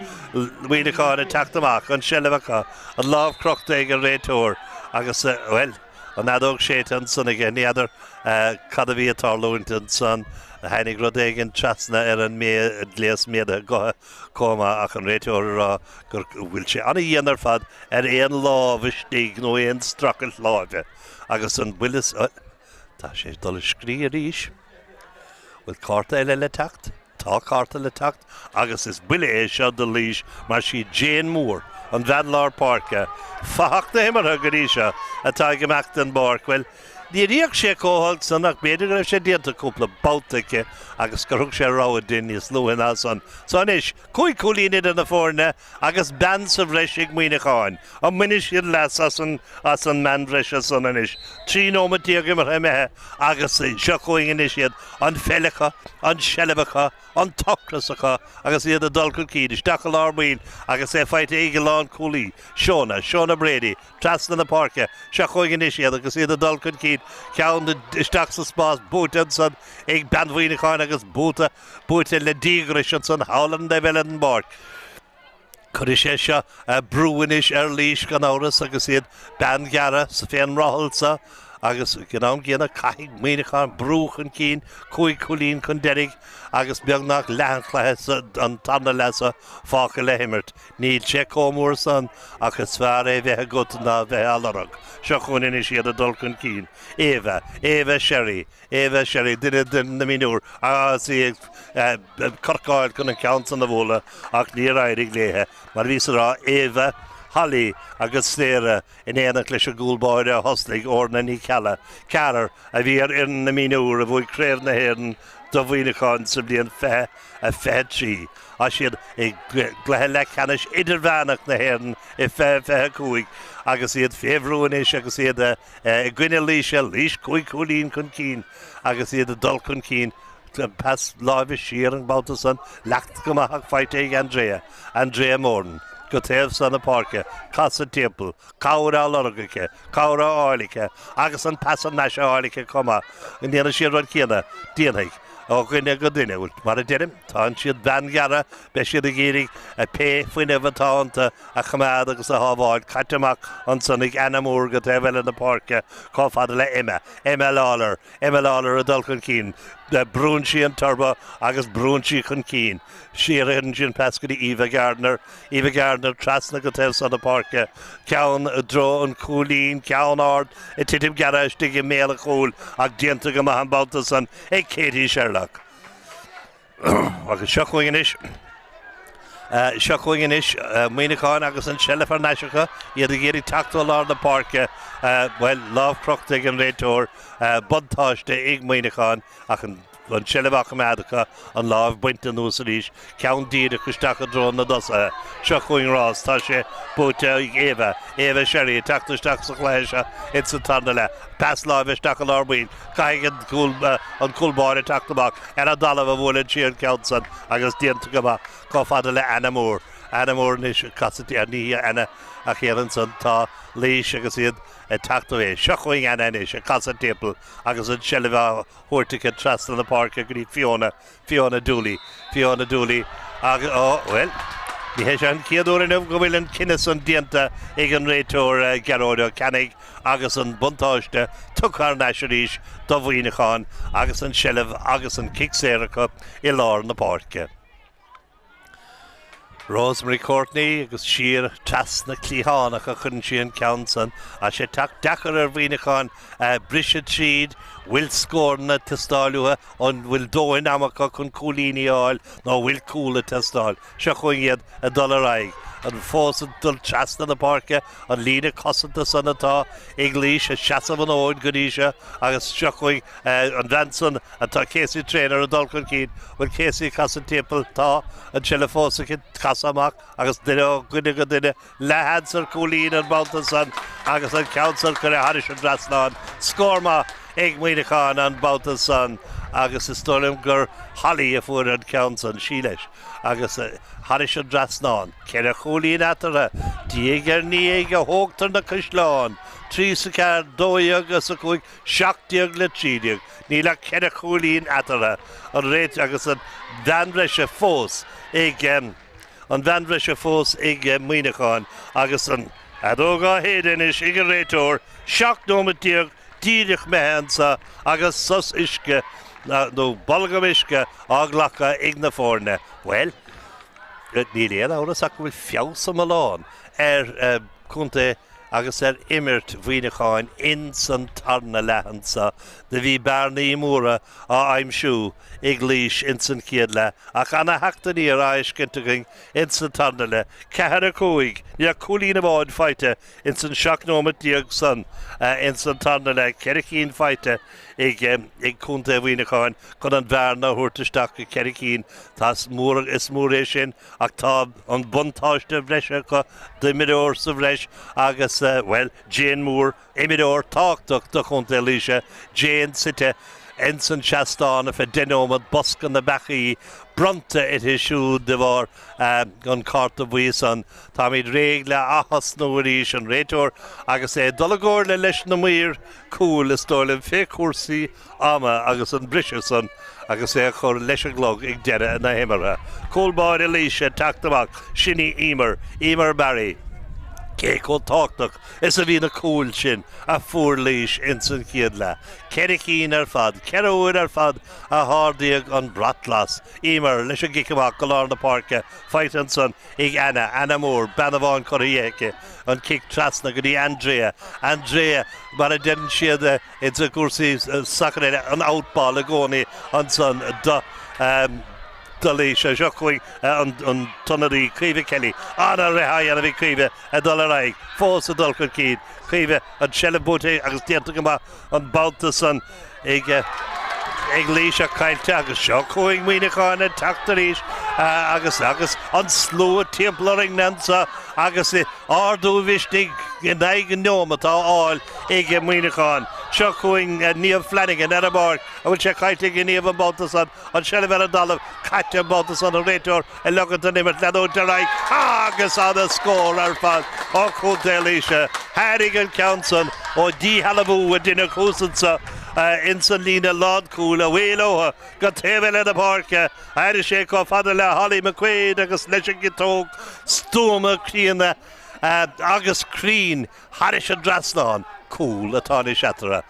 Muineachán ag teacht amach, an seilbh acu, an lámh crochta ag an réiteoir agus, bhuel, An fheadóg séidte ansan aige. Ní fheadar cad a bhí ag tarlúint ansan. Tháinig rud éigin trasna ar an ngléas méadaithe gutha chomh maith ach an réiteoir ag rá go bhfuil sé an-dhian ar fad ar aon lámh istigh nó aon streachailt láimhe agus an buille Tá sé ag dul ag scrí arís. Bhfuil cárta eile le teacht? Tá cárta le teacht agus is buille é seo do Laois mar sí Jane Moore, an bhean lár páirce, fathach na himeartha go dtí seo, atá ag imeacht den bpáirc. Bhuel, níor fhéach sé chomh holc san ach b'fhéidir go raibh sé déanta cúpla babhta aici agus gur thug sé rabhadh di níos luaithe ná san. So anois, 5 cúilín idir na foirne agus bean sa bhreis ag Muineachán. An mbainfidh siad leas as an as an mbean bhreise san anois? 13 nóiméad imeartha imithe agus seo chugainn anois iad, an pheil acu, an tseilbh acu, an t-ocras acu agus iad ag dul chun cinn isteach i lár baill agus é faighte ag an lánchúlaí, Shona, Shona Brady, trasna na páirce. Seo chugainn anois iad agus iad ag dul chun cinn, ceann isteach sa spás, buaite ansan ag bean Mhuineacháin agus buaite, buaite le díograis ansan thall ar an dtaobh eile den bpáirc. Cuirfidh sé seo brú anois ar Laois gan amhras agus iad bean ghearrtha sa fén mbrothall seo. Agus ag an am gcéanna caithfidh Muineachán brú chun cinn, 5 chúilín chun deiridh agus beagnach leath an chluiche, an tarna leath seo, fágtha le himirt. Níl sé chomh mór san ach is fearr é bheith agat ná bheith á lorg. Seo chugainn anois iad ag dul chun cinn. Eva, Eva Sherry, Eva Sherry, duine de na mionúir agus í ag corcáil chun an ceann san a bhualadh ach níor éirigh léithe. Mar a bhíos ag rá, Eva, Holly agus Sarah in éineacht leis an gcúl báire a thosnaigh, Orna Ní Cheallaigh, ceathrar a bhí ar fhoireann na mionúr a bhuaigh Craobh na hÉireann do Mhuineachán sa bhliain 2023. Tá siad i gcluiche leathcheannais idirmheánach na hÉireann i 2025 agus iad fé bhrú anois agus iad i gcoinne Laoise, Laois 5 chúilín chun cinn agus iad ag dul chun cinn. Pas láimhe siar an babhta san, leagtha go maith ach faighte ag Andrea, Andrea Moran, go taobh san na páirce, casadh timpeall, cabhair á lorg aici, cabhair á fháil aici agus an pas thar n-ais á fháil aici chomh maith. An ndéanfaidh sí an rud céanna? Déanfaidh. Ó dhuine go duine. Bhuel, mar a deirim, tá siad bean ghearra, beidh siad ag iarraidh pé fuinneamh atá iontu a choimeád agus a shábháil. Caite amach ansan ag Anna Moore go taobh eile na páirce chomh fada le Emma, Emma Lawlor. Emma Lawlor ag dul chun cinn. Brúnn sí an turbo agus brúnn sí chun cinn. Siar a chuireann sí an pas go dtí Eva Gardiner. Eva Gardiner trasna go taobh san na páirce. Ceann i dtreo an chúilín, ceann ard ag titim gearrtha istigh i mbéal an chúil ach déanta go maith an babhta san ag Katie Sherlock. Agus seo chugainn anois, seo chugainn anois Muineachán agus an tseilbh thar n-ais acu, iad ag iarraidh teacht ó lár na páirce, bhuel, lámh crochta ag an réiteoir, buntáiste ag Muineachán ach an tseilbh á choimeád acu, an lámh bainte anuas arís, ceann díreach isteach i dtreo na dtosaithe. Seo chugainn rás, tá sé buaite ag Eva, Eva Sherry ag teacht isteach sa chluiche seo ins an tarna leath. Pas láimhe isteach i lár baill, caithfidh an cúl báire teacht amach. Ar an dtalamh a bhuaileann sí an ceann san agus déanta go maith chomh fada le Anna Moore. Anna Moore anois ag casadh di, ní hí Anna ach thiar ansan tá Laois agus iad ag teacht away. Seo chugainn Anna anois ag casadh timpeall agus an tseilbh á thabhairt aici trasna na páirce go dtí Fiona, Fiona Dooley, Fiona Dooley agus, ó, bhuel, ní hé seo an chéad uair inniu go bhfuil an cinneadh san déanta ag an réiteoir Gearóid Ó Ceannaigh. agus an buntáiste tugtha thar n-ais arís do Mhuineachán agus an tseilbh agus an cic saor acu i lár na páirce. Rosemary Courtney agus siar trasna cliathánach a chuireann sí an ceann san. Tá sé ag teacht deacair ar Mhuineachán briseadh tríd, bhfuil scóranna ag teastáil uathu, an bhfuil dóthain ama acu chun cúilíní a fháil nó an bhfuil cúl ag teastáil. Seo chugainn iad ag dul ar aghaidh. An fós ag dul trasna na páirce, an líne cosanta san atá ag Laois ag seasamh an fhóid go dtí seo agus seo chugainn an bhean san atá Casey Traynor ag dul chun cinn. Bhfuil Casey ag casadh timpeall? Tá. An tseilbh fós aici. Casadh amach agus duine ó dhuine go duine. Leathsheans ar chúilín an babhta san agus an ceann san curtha thairis an dtrasnán. Scór maith ag Muineachán an babhta san agus is dóigh liom gur Holly a fuair an ceann san, sí leis, agus thairis an dtrasnán. 4 chúilín eatarthu, diaidh ar ndiaidh a thógtar na caisleáin, 3 is 4, 12 is 5, 17 le 13. Níl ach 4 chúilín eatarthu. An réiteoir agus an bhean bhreise fós ag. An bhean bhreise fós ag Muineachán agus an fheadóg á shéideadh anois ag an réiteoir, 17 nóiméad díreach imithe anseo agus sos uisce nó bolgam uisce á ghlacadh ag na foirne. Bhuel, níl aon amhras ach go bhfuil feabhas iomlán ar chontae agus ar imirt Mhuineacháin ins an tarna leath anseo. Do bhí bearnaí móra á aimsiú ag Laois ins an chéad leath ach ana theacht aniar á fheiscint againn ins an tarna leath. 4, 5, Níl ach cúilín amháin faighte ins an 17 nóimeat san ins an tarna leath, 4 cinn faighte ag Contae Mhuineacháin chun an bhearna a thabhairt isteach go 4 cinn. Tá is mór is mór é sin ach tá an buntáiste bhreise acu d'imreoir sa bhreis agus, bhuel, Jane Moore, Imreoir tábhachtach do Chontae Laoise, Jane suite ins an seastán ar feadh 10 nóiméad, bosca na beachaí bronnta uirthi siúd de bharr an cárta buí san. Táimid réidh le ath-thosnú arís, an réiteoir agus é ag dul i gcomhairle leis na maoir cúil is dóigh liom fé chúrsaí ama agus an briseadh san agus é a chur leis an gclog ag deireadh na himeartha. Cúl báire Laoise ag teacht amach, sin í Emer, Emer Barry. Cé chomh tábhachtach is a bhí na cúil sin a fuair Laois ins an chéad leath? Ceithre cinn ar fad, ceithre huair ar fad a hardaíodh an brat glas. Emer leis an gcic amach go lár na páirce, faighte ansan ag Anna, Anna Moore, bean amháin curtha dhi aici, an cic trasna go dtí Andrea, Andrea mar a deireann siad ins na cúrsaí sacair eile, an out ball i gcónaí ansan do. do Laois. Seo chugainn an t-ionadaí Caoimhe Kelly. An-rith á dhéanamh ag Caoimhe ag dul ar aghaidh, fós ag dul chun cinn. Caoimhe, an tseilbh buaite agus déanta go maith an babhta san ag ag Laois ach caillte agus seo chugainn Muineachán ag teacht arís agus agus an slua timpeall orainn anseo agus ardú mhisnigh in aghaidh an neomat á fháil ag Muineachán. Seo chugainn Niamh Flanagan ar an bpáirc an bhfuil sé caillte ag Niamh an babhta san. An tseilbh ar an dtalamh, caite an babhta san, an réiteoir ag leogaint don imirt leanúint ar aghaidh agus ana scór ar fad ó Chontae Laoise. Tháinig an ceann san ó dhíshealbhú a deineadh thuas anso ins an líne lánchúil away leo go taobh eile na páirce. D'éirigh sé chomh fada le Holly McQuaid agus leis an gciotóg stuama críonna agus cruinn thairis an dtrasnán. Cúl atá anois eatarthu.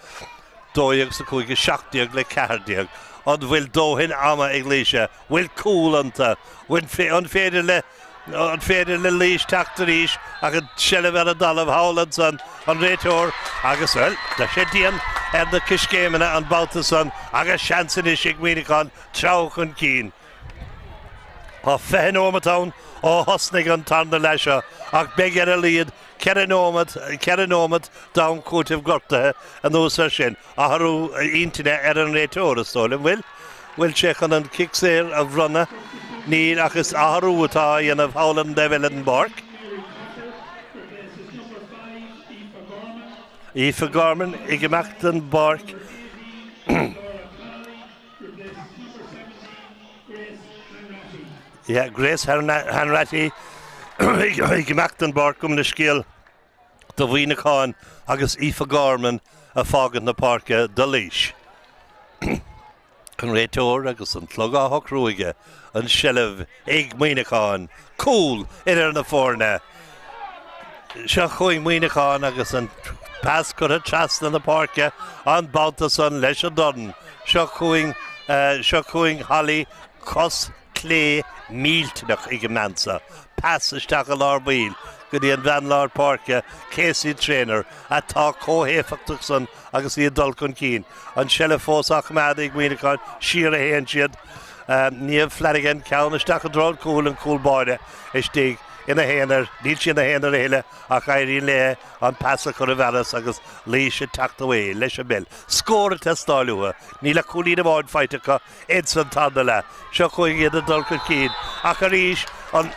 12 's 5, 17 le 14. An bhfuil dóthain ama ag Laoise? Bhfuil cúl iontu? An féidir le an féidir le Laois teacht arís ach an tseilbh ar an dtalamh thall ansan, an réiteoir agus, bhuel, tá sé dian ar na coiscéimeanna an babhta san agus seans anois ag Muineachán treabhadh chun cinn. Tá 20 nóimeat ann ó thosnaigh an tarna leath seo ach beidh ar a laghad ceithre nóimeat, 4 nóimeat d'am cúitimh gortaithe anuas air sin. Athrú intinne ar an réiteoir, is dóigh liom. Bhfuil? Bhfuil sé chun an cic saor a bhronnadh? Níl ach is athrú atá á dhéanamh thall ar an dtaobh eile den bpáirc. Aoife Gorman ag imeacht den bpáirc. Yeah, Grace Hanratty ag imeacht den bpáirc gabh mo leithscéal do Mhuineachán agus Aoife Gorman ag fágaint na páirce do Laois. An réiteoir agus an clog á shocrú aige, an seilbh ag Muineachán, cúl idir na foirne. Seo chugainn Muineachán agus an pas curtha trasna na páirce an babhta san leis an dorn. Seo chugainn, seo chugainn Holly, cos clé millteanach ag an mbean seo. Pas isteach i lár baill go dtí an bhean lár páirce, Casey Traynor, atá chomh héifeachtach san agus í ag dul chun cinn. An seilbh fós á choimeád ag Muineachán, siar a théann siad. Niamh Flanagan, ceann isteach i dtreo an chúil, an cúl báire istigh ina haonar. Níl sí ina haonar a thuilleadh ach éiríonn léi an pas a chur i bhfearas agus Laois ag teacht away leis an bpeil. Scór ag teastáil uathu. Níl ach cúilín amháin faighte acu ins an tarna leath. Seo chugainn iad ag dul chun cinn ach arís an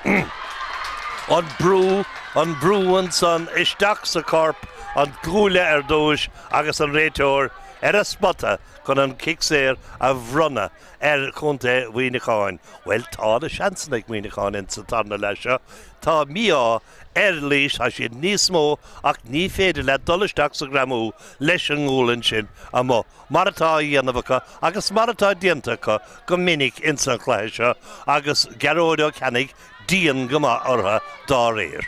an brú, an brú ansan isteach sa chorp, an cuaille ar dtúis agus an réiteoir ar a spota chun an cic saor a bhronnadh ar chontae Mhuineacháin. Bhuel, tá na seansanna ag Muineachán ins an tarna leath seo. Tá mí-ádh ar Laois, tá siad níos mó ach ní féidir leat dul isteach sa ghreamú leis an ngualainn sin amuigh, mar atá á dhéanamh acu agus mar atá déanta acu go minic ins an chluiche seo agus Gearóid Ó Ceannaigh dian go maith orthu dá réir.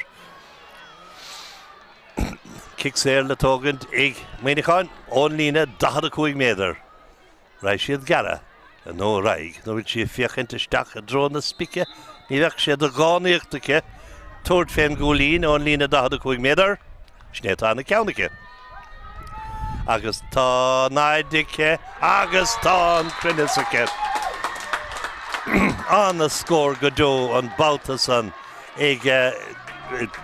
Cic saor le tógaint ag Muineachán ón líne 45 méadar. Raghaidh siad gearradh nó raghaidh nó bhfuil sí ag féachaint isteach i dtreo na spice, ní bheadh sé de dhánaíocht aici tabhairt fén gcúilín ón líne 45 méadar. Sin é atá ina ceann aici. Agus tá an fhaid aici agus tá an cruinneas aici. Ana-scór go deo an babhta san ag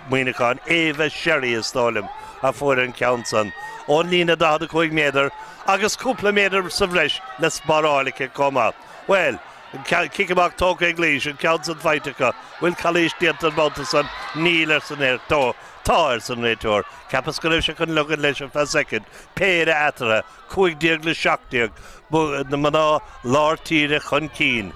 Muineachán. Ava Sherry, is dóigh liom, a fuair an ceann san ón líne 45 méadar agus cúpla méadar sa bhreis le spáráil aici chomh maith. Bhuel, an cic amach tógtha ag Laois, an ceann san faighte acu. Bhfuil calaois déanta an babhta san? Níl, arsa an réiteoir. Tá, arsa an réiteoir. Cheapas go raibh sé chun leogaint leis ar feadh soicind. Péire eatarthu, 15 le 17, na mná lár tíre chun cinn.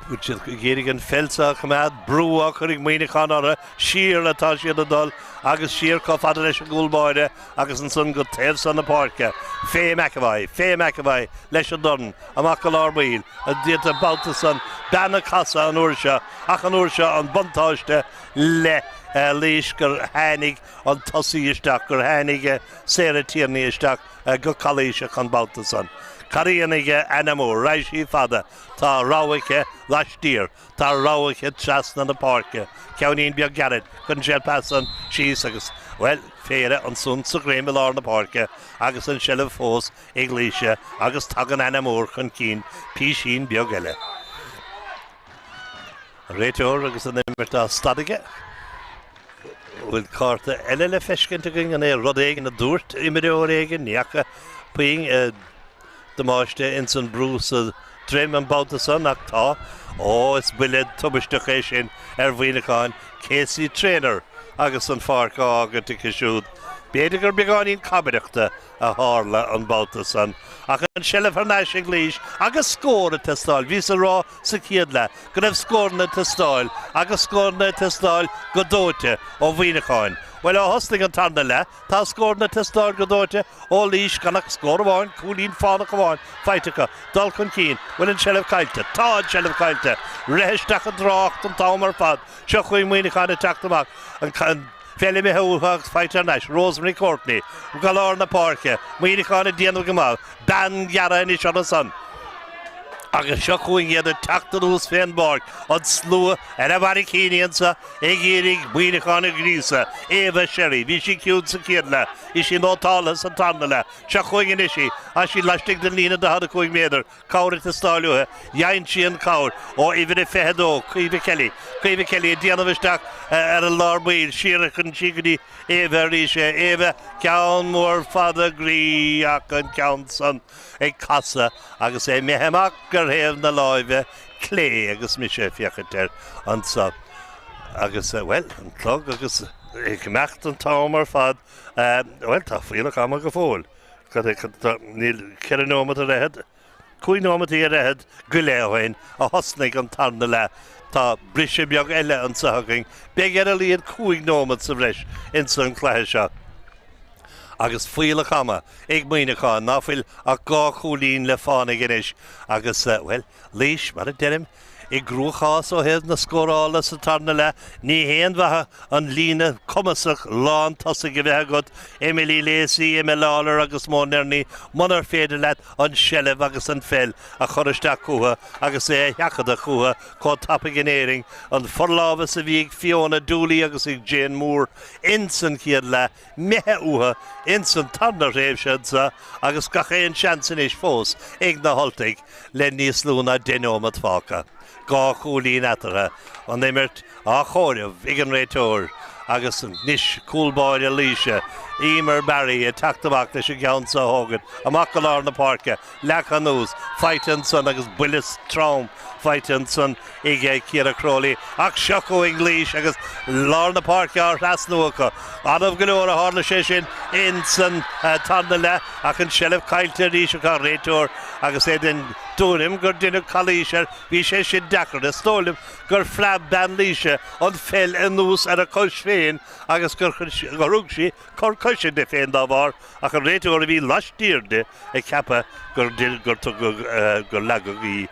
Bhfuil siad ag iarraidh an pheil seo a choimeád, brú á chur ag Muineachán orthu, siar atá siad ag dul agus siar chomh fada leis an gcúl báire agus ansan go taobh san na páirce. Faye McEvoy, Faye McEvoy leis an dorn, amach go lár baill, déanta an babhta san. Bean ag casadh an uair seo ach an uair seo an buntáiste le Laois gur tháinig an tosaí isteach, gur tháinig Sarah Tierney isteach go calaoiseach an babhta san. Cad a dhéanfaidh Anna Moore? Raghaidh sí fada. Tá rogha aici laistiar. Tá rogha aici trasna na páirce. Ceainnín beag gairid. Cuireann sí an pas san síos agus, bhuel, péire ansan sa ghreim i lár na páirce agus an seilbh fós ag Laoise agus tagann Anna Moore chun cinn písín beag eile. An réiteoir agus an imirt á stad aige. Bhfuil cárta eile le feiscint againn? An é rud éigin a dúirt imreoir éigin? Ní fhaca puinn damáiste ins an brú sa droim an babhta san ach tá. Ó, is buille tubaisteach é sin ar Mhuineachán. Casey Traynor agus an pháirc á fhágaint aici siúd. B'fhéidir gur beagáinín cabaireachta a tharla an babhta san ach an tseilbh thar n-ais ag Laois agus scór ag teastáil. Bhíos ag rá sa chéad leath go raibh scóranna ag teastáil agus scóranna ag teastáil go dóite ó Mhuineacháin. Bhuel, ó thosnaigh an tarna leath, tá scóranna ag teastáil go dóite ó Laois gan ach scór amháin, cúilín fánach amháin, faighte acu. Dul chun cinn. Bhfuil an tseilbh caillte? Tá an tseilbh caillte. Rith isteach i dtrácht an t-am ar fad. Seo chugainn Muineachán ag teacht amach. An pheil imithe uathu agus faighte thar n-ais. Rosemary Courtney go lár na páirce. Muineachán ag déanamh go maith. Bean ghearrtha anois orthu san. Agus seo chugainn iad ag teacht anuas fén bpáirc. An slua ar a bharraicíní anso ag iarraidh Muineachán a ghríosadh. Ava Sherry. Bhí sí ciúin sa chéad leath. Bhí sí nótáltha sa tarna leath. Seo chugainn anois í. Tá sí laistigh den líne 45 méadar. Cabhair ag teastáil uaithi. Gheibheann sí an chabhair ó uimhir a 22, Caoimhe Kelly. Caoimhe Kelly ag déanamh isteach ar an lár baill. Siar a chuireann sí go dtí Ava arís é. Ava, ceann mór fada groí ach an ceann san ag casadh agus é imithe amach ar thaobh na láimhe clé agus mise ag féachaint air anso. Agus, bhuel, an clog agus ag imeacht an t-am ar fad. Bhuel, tá fuílleach ama go fóill. Níl 4 nóiméad ar fhichead, 5 nóiméad ar fhichead go leith ó shin a thosnaigh an tarna leath. Tá briseadh beag eile anseo againn. Beidh ar a laghad 5 nóiméad sa bhreis ins an chluiche seo. Agus fuílleach ama ag Muineachán, ná fuil ach 2 chúilín le fánaidh anois. Agus, bhuel, Laois, mar a deirim, I gcruachás ó thaobh na scórála sa tarna leath, ní haon mhaith an líne cumasach lán tosaigh a bheith agat, Emily Lacey, Emma Lawlor agus Mo Nerney, munar féidir leat an tseilbh agus an pheil a chur isteach chucu agus é a sheachadadh chucu chomh tapaidh in Éirinn. An forlámhas a bhí ag Fiona Dooley agus ag Jane Moore ins an chéad leath, imithe uathu ins an tarna thréimhse anseo agus gach aon seans anois fós ag na hUltaigh le níos lú ná 10 nóiméad fágtha. 2 chúilín eatarthu, an imirt á chomhaireamh ag an réiteoir agus anois cúl báire Laoise, Emer Barry ag teacht amach leis an gceann seo a thógaint amach go lár na páirce, leagtha anuas, faighte ansan agus buille trom faighte ansan ag Ciara Crowley. Ach seo chugainn Laois agus lár na páirce á thrasnú acu. Annamh go leor a tharla sé sin insan tarna leath ach an tseilbh caillte arís acu, réiteoir agus é den tuairim gur deineadh calaois air. Bhí sé sin deacair. Is dóigh liom gur phreab bean Laoise an pheil anuas ar a cois féin agus gur thug sí cor coise di féin dá bharr ach an réiteoir a bhí laistiar di ag ceapadh gur gur tugadh gur leagadh í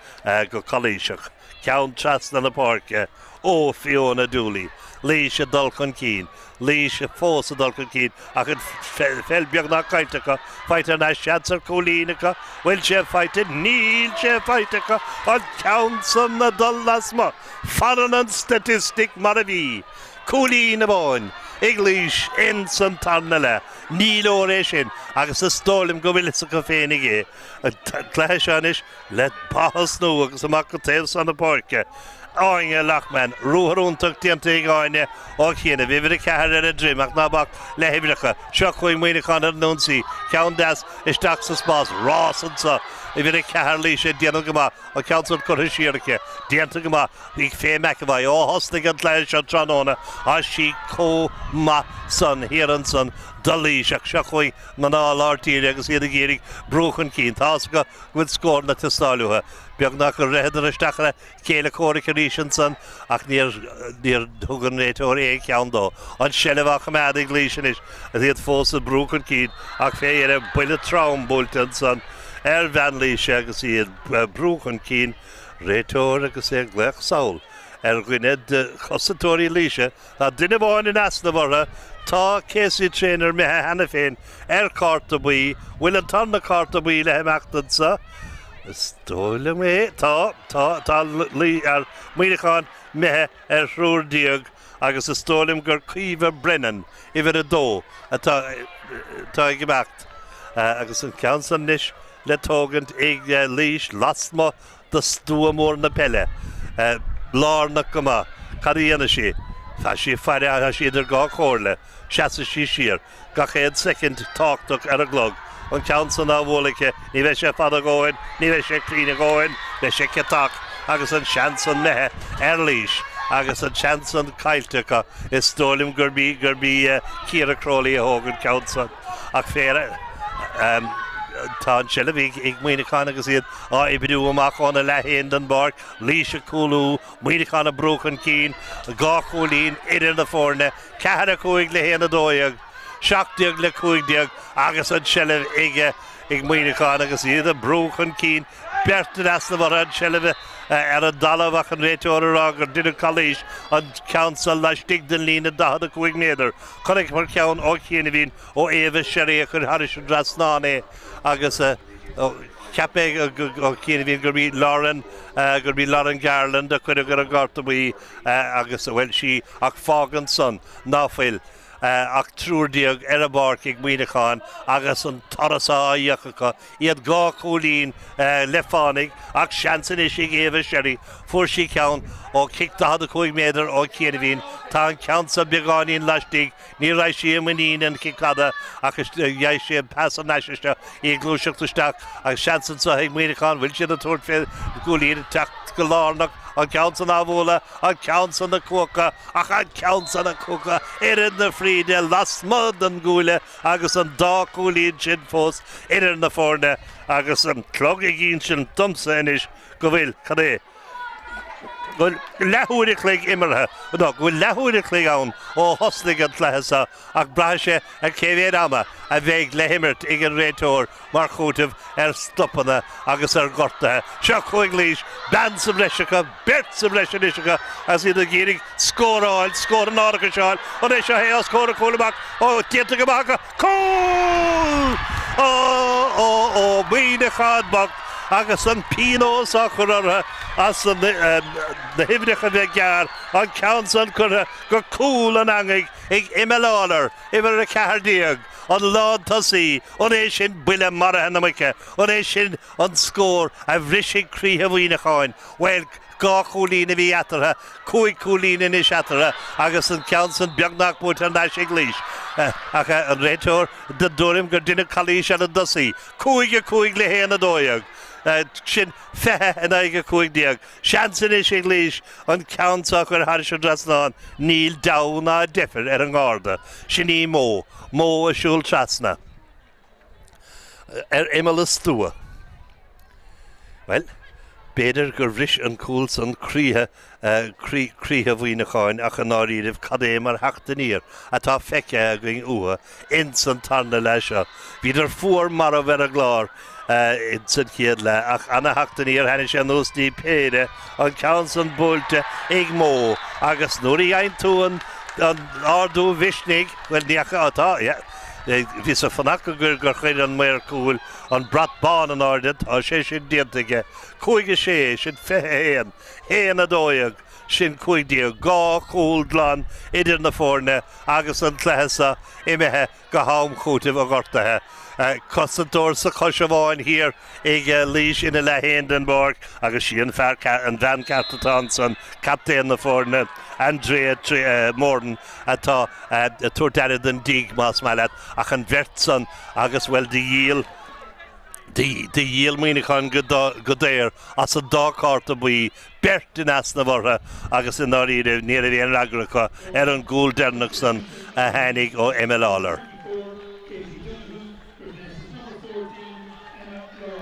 go calaoiseach. Ceann trasna na páirce ó Fiona Dooley. Laois ag dul chun cinn. Laois fós ag dul chun cinn ach an pheil beagnach caillte acu. Faighte thar n-ais seans ar chúilín acu. Bhfuil sé faighte? Níl sé faighte acu. An ceann san ag dul lasmuigh. Fanann an staitistic mar a bhí. Cúilín amháin ag Laois ins an tarna leath. Ní leor é sin agus is dóigh liom go bhfuil fhios acu féinig é. An cluiche seo anois le thosnú agus amach go taobh san na páirce. Áine Loughman, ruathar iontach déanta ag Áine ó chianaibh. Uimhir 4 ar a droim ach ná bac le huimhreacha. Seo chugainn Muineachán ar an ionsaí. Ceann deas isteach sa spás. Rás anseo. Uimhir 4 Laoise ag déanamh go maith. An ceann san curtha siar aici. Déanta go maith. Ag Faye McEvoy. Ó thosnaigh an cluiche seo tráthnóna, tá sí chomh maith san thiar ansan do Laois. Ach seo chugainn mná lár tíre agus iad ag iarraidh brú chun cinn. Tá fhios acu go bhfuil scóranna ag teastáil uathu. Beagnach gur ritheadar isteach ar a chéile comhraic arís ansan ach níor níor thug an réiteoir aon cheann dó. An tseilbh á choimeád ag Laois anois agus iad fós ag brú chun cinn ach fé dheireadh buille trom buailte ansan ar bhean Laoise agus iad ag brú chun cinn. Réiteoir agus é ag glaoch sall ar dhuine de chosantóirí Laoise. Tá duine amháin in easnamh orthu. Tá Casey Traynor imithe cheana féin ar chárta buí. Bhfuil an tarna cárta buí le himeacht anseo? Is dóigh liom é. Tá, tá, tá Muineachán imithe ar thriúr déag agus is dóigh liom gur Caoimhe Brennan, uimhir 2, atá ag imeacht. Agus an ceann san anois le tógaint ag Laois lasmuigh de stua mór na peile. Lárnach go maith. Cad a dhéanfaidh sí? Tá sí ag faire, tá sí idir dhá chomhairle. Seasfaidh sí siar. Gach aon soicind tábhachtach ar an gclog. An ceann san á bhualadh aici, ní bheidh sé fada a dhóthain, ní bheidh sé cruinn a dhóthain, beidh sé ciotach agus an seans san imithe ar Laois agus an seans san caillte acu. Is dóigh liom gurb í, gurb í Ciara Crowley a thóg an ceann san. Ach féach, tá an tseilbh ag Muineachán agus iad á oibriú amach óna leath féin den bpáirc. Laois ag cúlú, Muineachán ag brú chun cinn, 2 chúilín idir na foirne, 4, 5 le 1, 12, 17 le 15 agus an tseilbh ag Muineachán agus iad ag brú chun cinn. Beirt in easnamh orthu, an tseilbh ar an dtalamh ach an réiteoir ag rá gur deineadh calaois an ceann seo laistigh den líne 45 méadar. Chonaiceamar ceann ó chianaibhín ó Éabha Sherry a chuir thairis an dtrasnán é agus cheap mé ó chianaibhín gurb í Lauren gurb í Lauren Garland a cuireadh ar an gcárta buí agus bhuel sí ach fágann san ná fuil ach triúr ar an bpáirc ag Muineachán agus an turas á íoc acu, iad dhá chúilín le fánaidh ach seans anois ag Éabha Sherry. Fuair sí ceann ó chic 45 méadar ó chianaibhín. Tá an ceann seo beagáinín laistigh, ní raibh sí i muinín an chic fhada ach gheibh sí an pas thar n-ais isteach, í ag gluaiseacht isteach agus seans anseo ag Muineachán, bhfuil siad ag tabhairt fé gcúilín, ag teacht go lárnach, an ceann san á bhualadh, an ceann san ag cuachadh. Ach an ceann san ag cuachadh oiread na fríde lasmuigh den gcuaille agus an dá chúilín sin fós idir na foirne agus an clog ag insint domsa anois go bhfuil, cad é, go bhfuil leathuair a chloig imeartha, nó go bhfuil leathuair a chloig ann ó thosnaigh an cluiche seo ach braithfidh sé ar cé mhéad ama a bheidh le himirt ag an réiteoir mar chúiteamh ar stopanna agus ar ghortuithe. Seo chugainn Laois, bean sa bhreis acu, beirt sa bhreis anois acu agus iad ag iarraidh scóráil, scór an árachais a fháil. An é seo é os comhair an chúil amach? Ó, déanta go maith acu. Cúl! Ó, ó, ó, Muineachán bocht agus an pionós á chur orthu as na huimhreacha bheith gearr, an ceann san curtha go cúl an eangaigh ag Emma Lawlor, uimhir 14, an lántosaí. An é sin buille maraithe na muice? An é sin an scór a bhrisfidh croíthe Mhuineacháin? Bhuel, 2 chúilín a bhí eatarthu, 5 chúilín anois eatarthu agus an ceann san beagnach buaite thar n-ais ag Laois. Ach an réiteoir den dtuairim gur deineadh calaois ar an dtosaí. 5, 5 le 1, 12. Sin 20 in aghaidh 15. Seans anois ag Laois an ceann seo a chur thairis an dtrasnán. Níl deabhadh ná deifir ar an ngarda. Sin í Mo. Mo ag siúl trasna. Ar imeall an stua. Bhuel, b'fhéidir gur bhris an cúl san croíthe, croíthe Mhuineacháin ach i ndáiríribh cad é mar theacht aniar atá feicthe againn uathu ins an tarna leath seo. Bhíodar fuar marbh ar an gClár ins an chéad leath ach ana-theacht aniar tháinig sé anuas dtí péire, an ceann san buailte ag Mo agus nuair a fhaigheann tú an ardú mhisnigh, bhuel ní fhaca, tá, yeah, bhíos ag fanacht go gur chuir an maor cúil an brat bán in airde, tá sé sin déanta aige, 5 6, sin 21, 1 12, sin 15, 2 chúl glan idir na foirne agus an cluiche seo imithe go ham chúitimh an ghortaithe. Cosantóir sa chois amháin thiar ag Laois ina leath féin den bpáirc agus sí an fear an bhean ceart atá ansan, captaen na foirne, Andrea Moran atá ag tabhairt aire don dtigh más maith leat ach an bheirt san agus bhuel do dhíol do dhíol Muineachán go daor as an dá chárta buí beirt in easnamh orthu agus i ndáiríre ní raibh aon fhreagra acu ar an gcúl deireanach san a tháinig ó Emma Lawlor.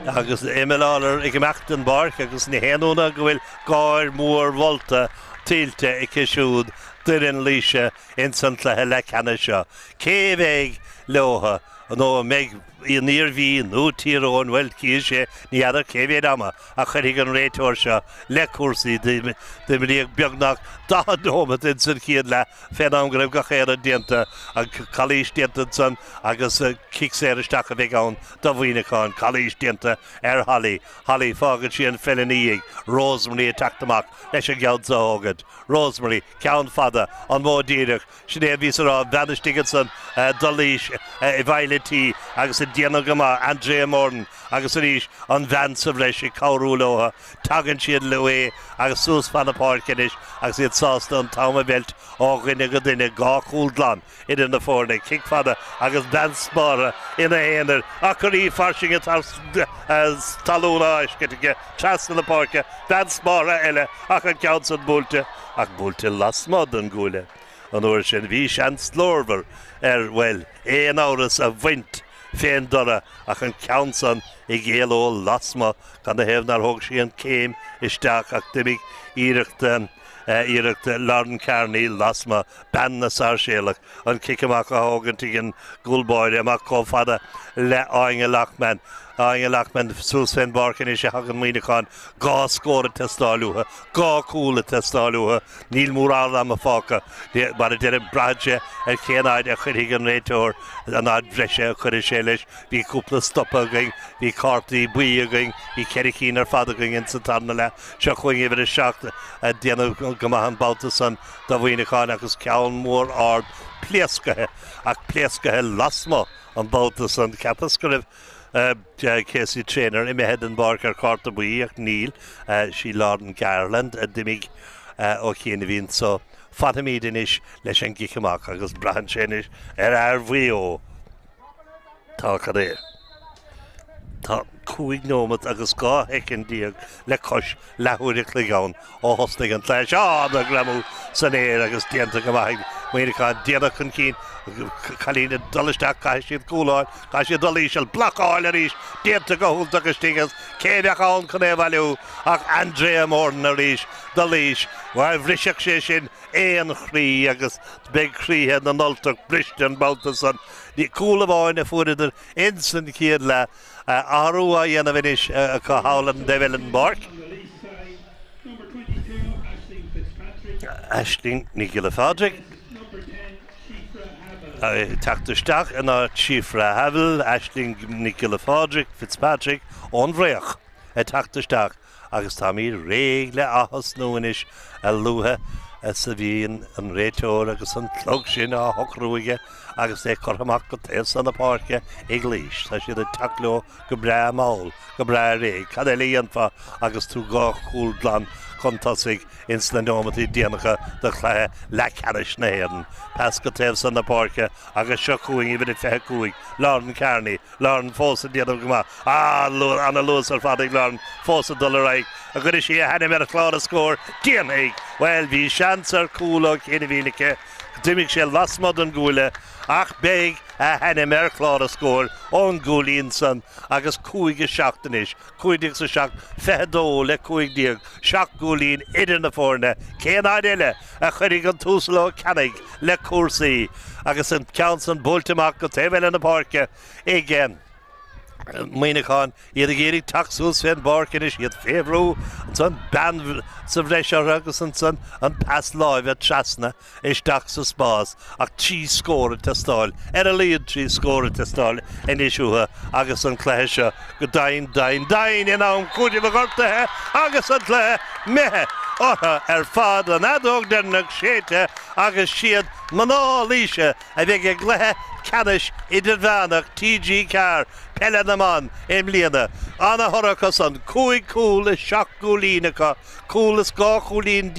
Agus Emma Lawlor ag imeacht den bpáirc agus ní haon ionadh go bhfuil gáir mhór mholta tuillte aici siúd d'fhoireann Laoise ins an cluiche leathcheannais seo. Cé a bheidh leo nó an mbeidh? An Iarmhí nó Tír Eoghain, bhuel, cífidh sé, ní fheadar cé mhéad ama a chuirfidh an réiteoir seo le cúrsaí. D'imríodh beagnach 40 nóimeat ins an chéad leath fén am go raibh gach aon rud déanta, an calaois déanta ansan agus cic saor isteach a bheidh ann do Mhuineachán. Calaois déanta ar Holly. Holly, fágann sí an pheil ina dhiaidh. Rosemary ag teacht amach leis an gceann seo a thógaint. Rosemary, ceann fada, an modh díreach. Sin é a bhíos a rá, an bhean istigh ansan do Laois i bhfeighil an tí agus ag déanamh go maith, Andrea Moran, agus arís an bhean sa bhreis ag cabhrú leo. Tagann siad leo é agus suas fan na páirce anois agus iad sásta an t-am a mheilt ó dhuine go duine, 2 chúl glan idir na foirne. Cic fada agus bean spártha ina haonar ach acraí fairsinge talún á fheiscint aici trasna na páirce, bean spártha eile ach an ceann san buailte ach buailte lasmuigh den gcuaille. An uair sin bhí seans glórmhar ar, bhuel, aon amhras a bhaint fén dtoradh ach an ceann san ag éaló lasmuigh, canathaobh nár thóg sí an céim isteach ach d'imigh iarracht, iarracht Lauren Kearney lasmuigh, bean na Sáirséalach, an cic amach á thógaint ag an gcúl báire, amach chomh fada le Áine Loughman. Áine Loughman suas fén bpáirc anois a thagann Muineachán, 2 scór ag teastáil uathu, 2 chúl ag teastáil uathu. Níl mórán ama fágtha. Mar a deirim, braitheann sé ar cén fhaid a chuirfidh an réiteoir an fhaid bhreise a chuirfidh sé leis. Bhí cúpla stopadh againn, bhí cártaí buí againn, bhí ceithre cinn ar fad againn ins an tarna leath. Seo chugainn uimhir a 7 ag déanamh go maith an babhta san do Mhuineachán agus ceann mór ard pléascaithe ach pléascaithe lasmuigh an babhta san. Cheapas go raibh Casey Traynor imithe den bpáirc ar chárta buí ach níl. Sí Lauren Garland a d'imigh ó chianaibh anso. Fanfaimid anois leis an gcic amach agus braitheann sé anois ar fhear Mhaigh Eo. Tá cad é? Tá 5 nóimeat agus 12 shoicind le cois leathuair a chloig ann ó thosnaigh an cluiche seo. Ana ghreamú san aer agus déanta go maith ag Muineachán. Déanach chun cinn, cailín ag dul isteach, caithfidh siad cúl a fháil, caithfidh siad dul íseal, blocáil arís, déanta go hiontach istigh agus cé a bheadh ann chun é a bhailiú ach Andrea Moran arís do Laois. Bhuel, bhrisfeadh sé sin aon chroí agus beidh croíthe na nUltach briste an babhta san. Cúl amháin a fuaireadar ins an chéad leath. Athrú á dhéanamh anois acu thall ar an dtaobh eile den bpáirc. Aisling Nic Giolla Phádraig ag teacht isteach in áit Síofra Havill, Aisling Nic Giolla Phádraig Fitzpatrick ón bhFraoch ag teacht isteach. agus táimid réidh le ath-thosnú anois a luaithe is a bhíonn an réiteoir agus an clog sin á shocrú aige agus é curtha amach go taobh san na páirce ag Laois. Tá siad ag teacht leo go breá mall, go breá réidh. Cad eile a dhéanfá agus tú 2 chúl glan chun tosaigh ins na neomataí déanacha de chluiche leathcheannais na hÉireann? Pas go taobh san na páirce agus seo chugainn uimhir a 25, Lauren Kearney. Lauren fós ag déanamh go maith. Ana-luas ar fad ag Lauren, fós ag dul ar aghaidh. An gcuirfidh sí a hainm ar chlár na scór? Déanfaidh! Bhuel, bhí seans ar chúl ó chianaibhín aici. D'imigh sé lasmuigh den gcuaille ach beidh a hainm ar chlár na scór ón gcúilín san agus 5-7 anois. 15 's 7, 22 le 15, 7 gcúilín idir na foirne. Cén fhaid eile a chuirfidh an tUasal Ó Ceannaigh le cúrsaí agus an ceann san buailte amach go taobh eile na páirce ag Muineachán, iad ag iarraidh teacht suas fén bpáirc anois, iad fé bhrú, ansan bean sa bhreis orthu agus ansan an pas láimhe trasna. isteach sa spás ach 3 scór ag teastáil, ar a laghad 3 scór ag teastáil anois uathu agus an cluiche seo go deimhin, deimhin, deimhin in am cúitimh an ghortaithe agus an cluiche imithe orthu ar fad, an fheadóg deireanach séidte agus siad mná Laoise a bheidh i gcluiche ceannais idirmheánach TG4 Peile na mBan i mbliana. Ana-thoradh acu san, 5 chúl is 7 gcúilín acu. Cúl is 12 chúilín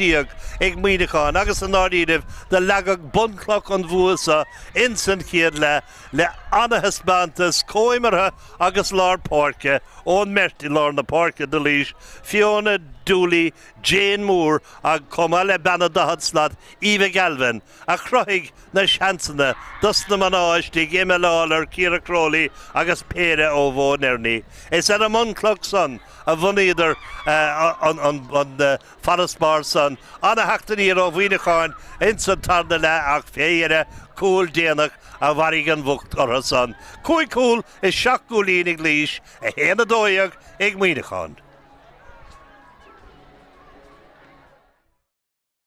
ag Muineachán agus i ndáiríribh do leagadh bunchloch an bhua so ins an chéad leath le ana-thaispeántas comhimeartha agus lár páirce ón mbeirt i lár na páirce do Laois, Fiona Dooley, Jane Moore ag chomh maith le bean an 40 slat, Eva Galvin, a chruthaigh. Chruthaigh na seansanna dos na mná istigh, Emma Lawlor, Ciara Crowley agus péire ó Mhóin Oirní. Is ar an mbunchloch san a bhunaíodar an farasbarr san. Ana-theacht aniar ó Mhuineachán ins an tarna leath ach fé dheireadh cúl déanach a mharaigh an mhuc orthu san. 5 chúl is 7 gcúilín ag Laois, 1, 12 ag Muineachán.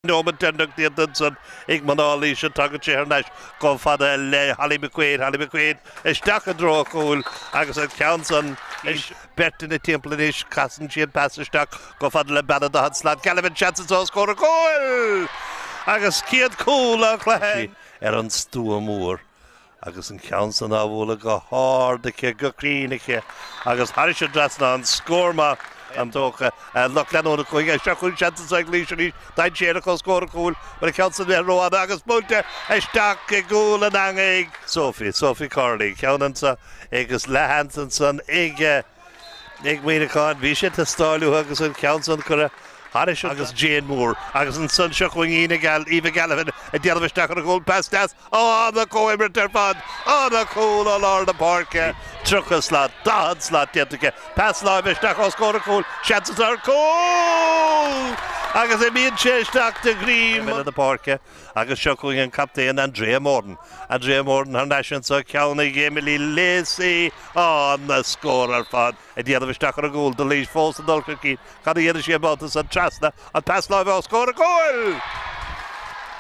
Nóiméad deireanach déanta ansan ag mná Laoise. Tagann sé thar n-ais chomh fada le Holly McQuaid. Holly McQuaid isteach i dtreo an chúil agus an ceann san anois. Beirt ina timpeall anois. Casann sí an pas isteach chomh fada le bean an daichead slat. Galvin seans anso os comhair an chúil! Agus céad cúl an chluiche ar an stua mór. Agus an ceann san á bhualadh go hard aici, go cruinn aici, agus thairis an dtrasnán, scór maith an dócha. Lucht leanúna chuige, seo chugainn seans anso ag Laois arís, dainséarach os comhair an chúil, bhfuil an ceann san imithe rófhada agus buailte isteach i gcúl an eangaigh. Sophie, Sophie Corley, ceann anso agus leathsheans ansan ag. Ag Muineachán, bhí sé ag teastáil uathu agus an ceann san curtha thairis agus Jane Moore agus ansan seo chugainn Eva Galvin ag déanamh isteach ar an gcúl, pas deas, á ana-chomhimirt ar fad, ana-chúl ó lár na páirce, 30 slat, 40 slat déanta aici, pas láimhe isteach os comhair an chúil, seans ar chúl! Agus imíonn sé isteach de dhroim na páirce. Agus seo chugainn an captaen Andrea Moran. Andrea Moran thar n-ais anso, ceann ag Emily Lacey. Ana-scór ar fad ag déanamh isteach ar an gcúl do Laois fós ag dul chun cinn. Cad a dhéanfaidh sí an babhta san? Trasna, an pas láimhe os comhair an chúil!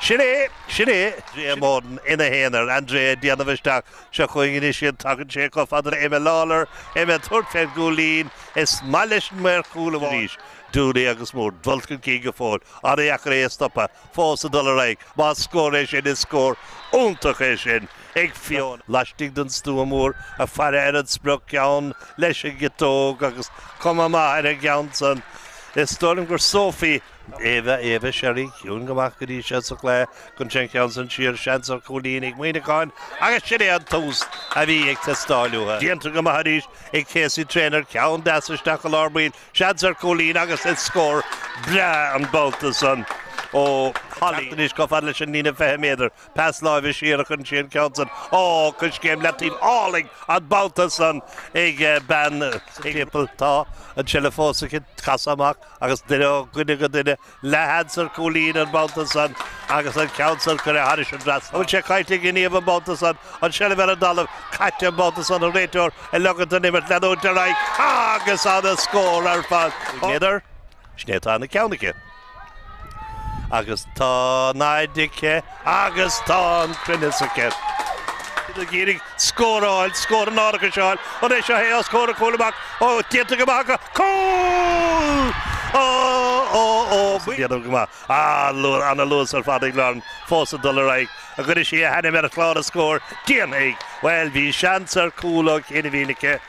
Sin é! Sin é! Andrea Moran ina haonar. Andrea ag déanamh isteach. Seo chugainn anois iad. Tagann sé chomh fada le Emma Lawlor. Emma ag tabhairt fén gcúilín. Is maith leis an maor cúl amháin arís. Dooley agus Moore dul chun cinn go fóill. An-dheacair é a stopadh. Fós ag dul ar aghaidh. Más scór é sin, is scór iontach é sin ag Fiona. Laistigh den stua mór ag faire ar an sprioc, ceann leis an gciotóg agus cuma maith ar an gceann san. Is dóigh liom gur Sophie. Eva, Eva Sherry, ciúin go maith go dtí seo sa chluiche. Cuireann sí an ceann san siar, seans ar chúilín ag Muineachán agus sin é an tús a bhí ag teastáil uathu. Déanta go maith arís ag Casey Traynor, ceann deas isteach i lár baill. Seans ar chúilín agus is scór breá an babhta san ó Holly. Anois chomh fada leis an líne 20 méadar. Pas láimhe siar a chuireann sí an ceann san. Ó, coiscéim leataobh álainn an babhta san ag bean sa timpeall. Tá an tseilbh fós aici. Casadh amach agus duine ó dhuine go duine. Leathsheans ar chúilín an babhta san agus an ceann san curtha thairis an dtrasnán. An bhfuil sé caillte ag Niamh an babhta san? An tseilbh ar an dtalamh caite an babhta san, an réiteoir ag ligean don imirt leanúint ar aghaidh agus ana-scór ar fad. Méadar, Sin é atá ina ceann aici. Agus tá an fhaid aici agus tá an cruinneas aici. Ag iarraidh scór a fháil, scór an árachais a fháil. An é seo é os comhair an chúil amach? Ó, déanta go maith acu. Cúl! Ó, ó, ó, déanamh go maith. Ana-luas ar fad ag Lauren, fós ag dul ar aghaidh. An gcuirfidh sí a hainm ar chlár na scór? Déanfaidh! Bhuel, bhí seans ar chúl ó chianaibhín aici.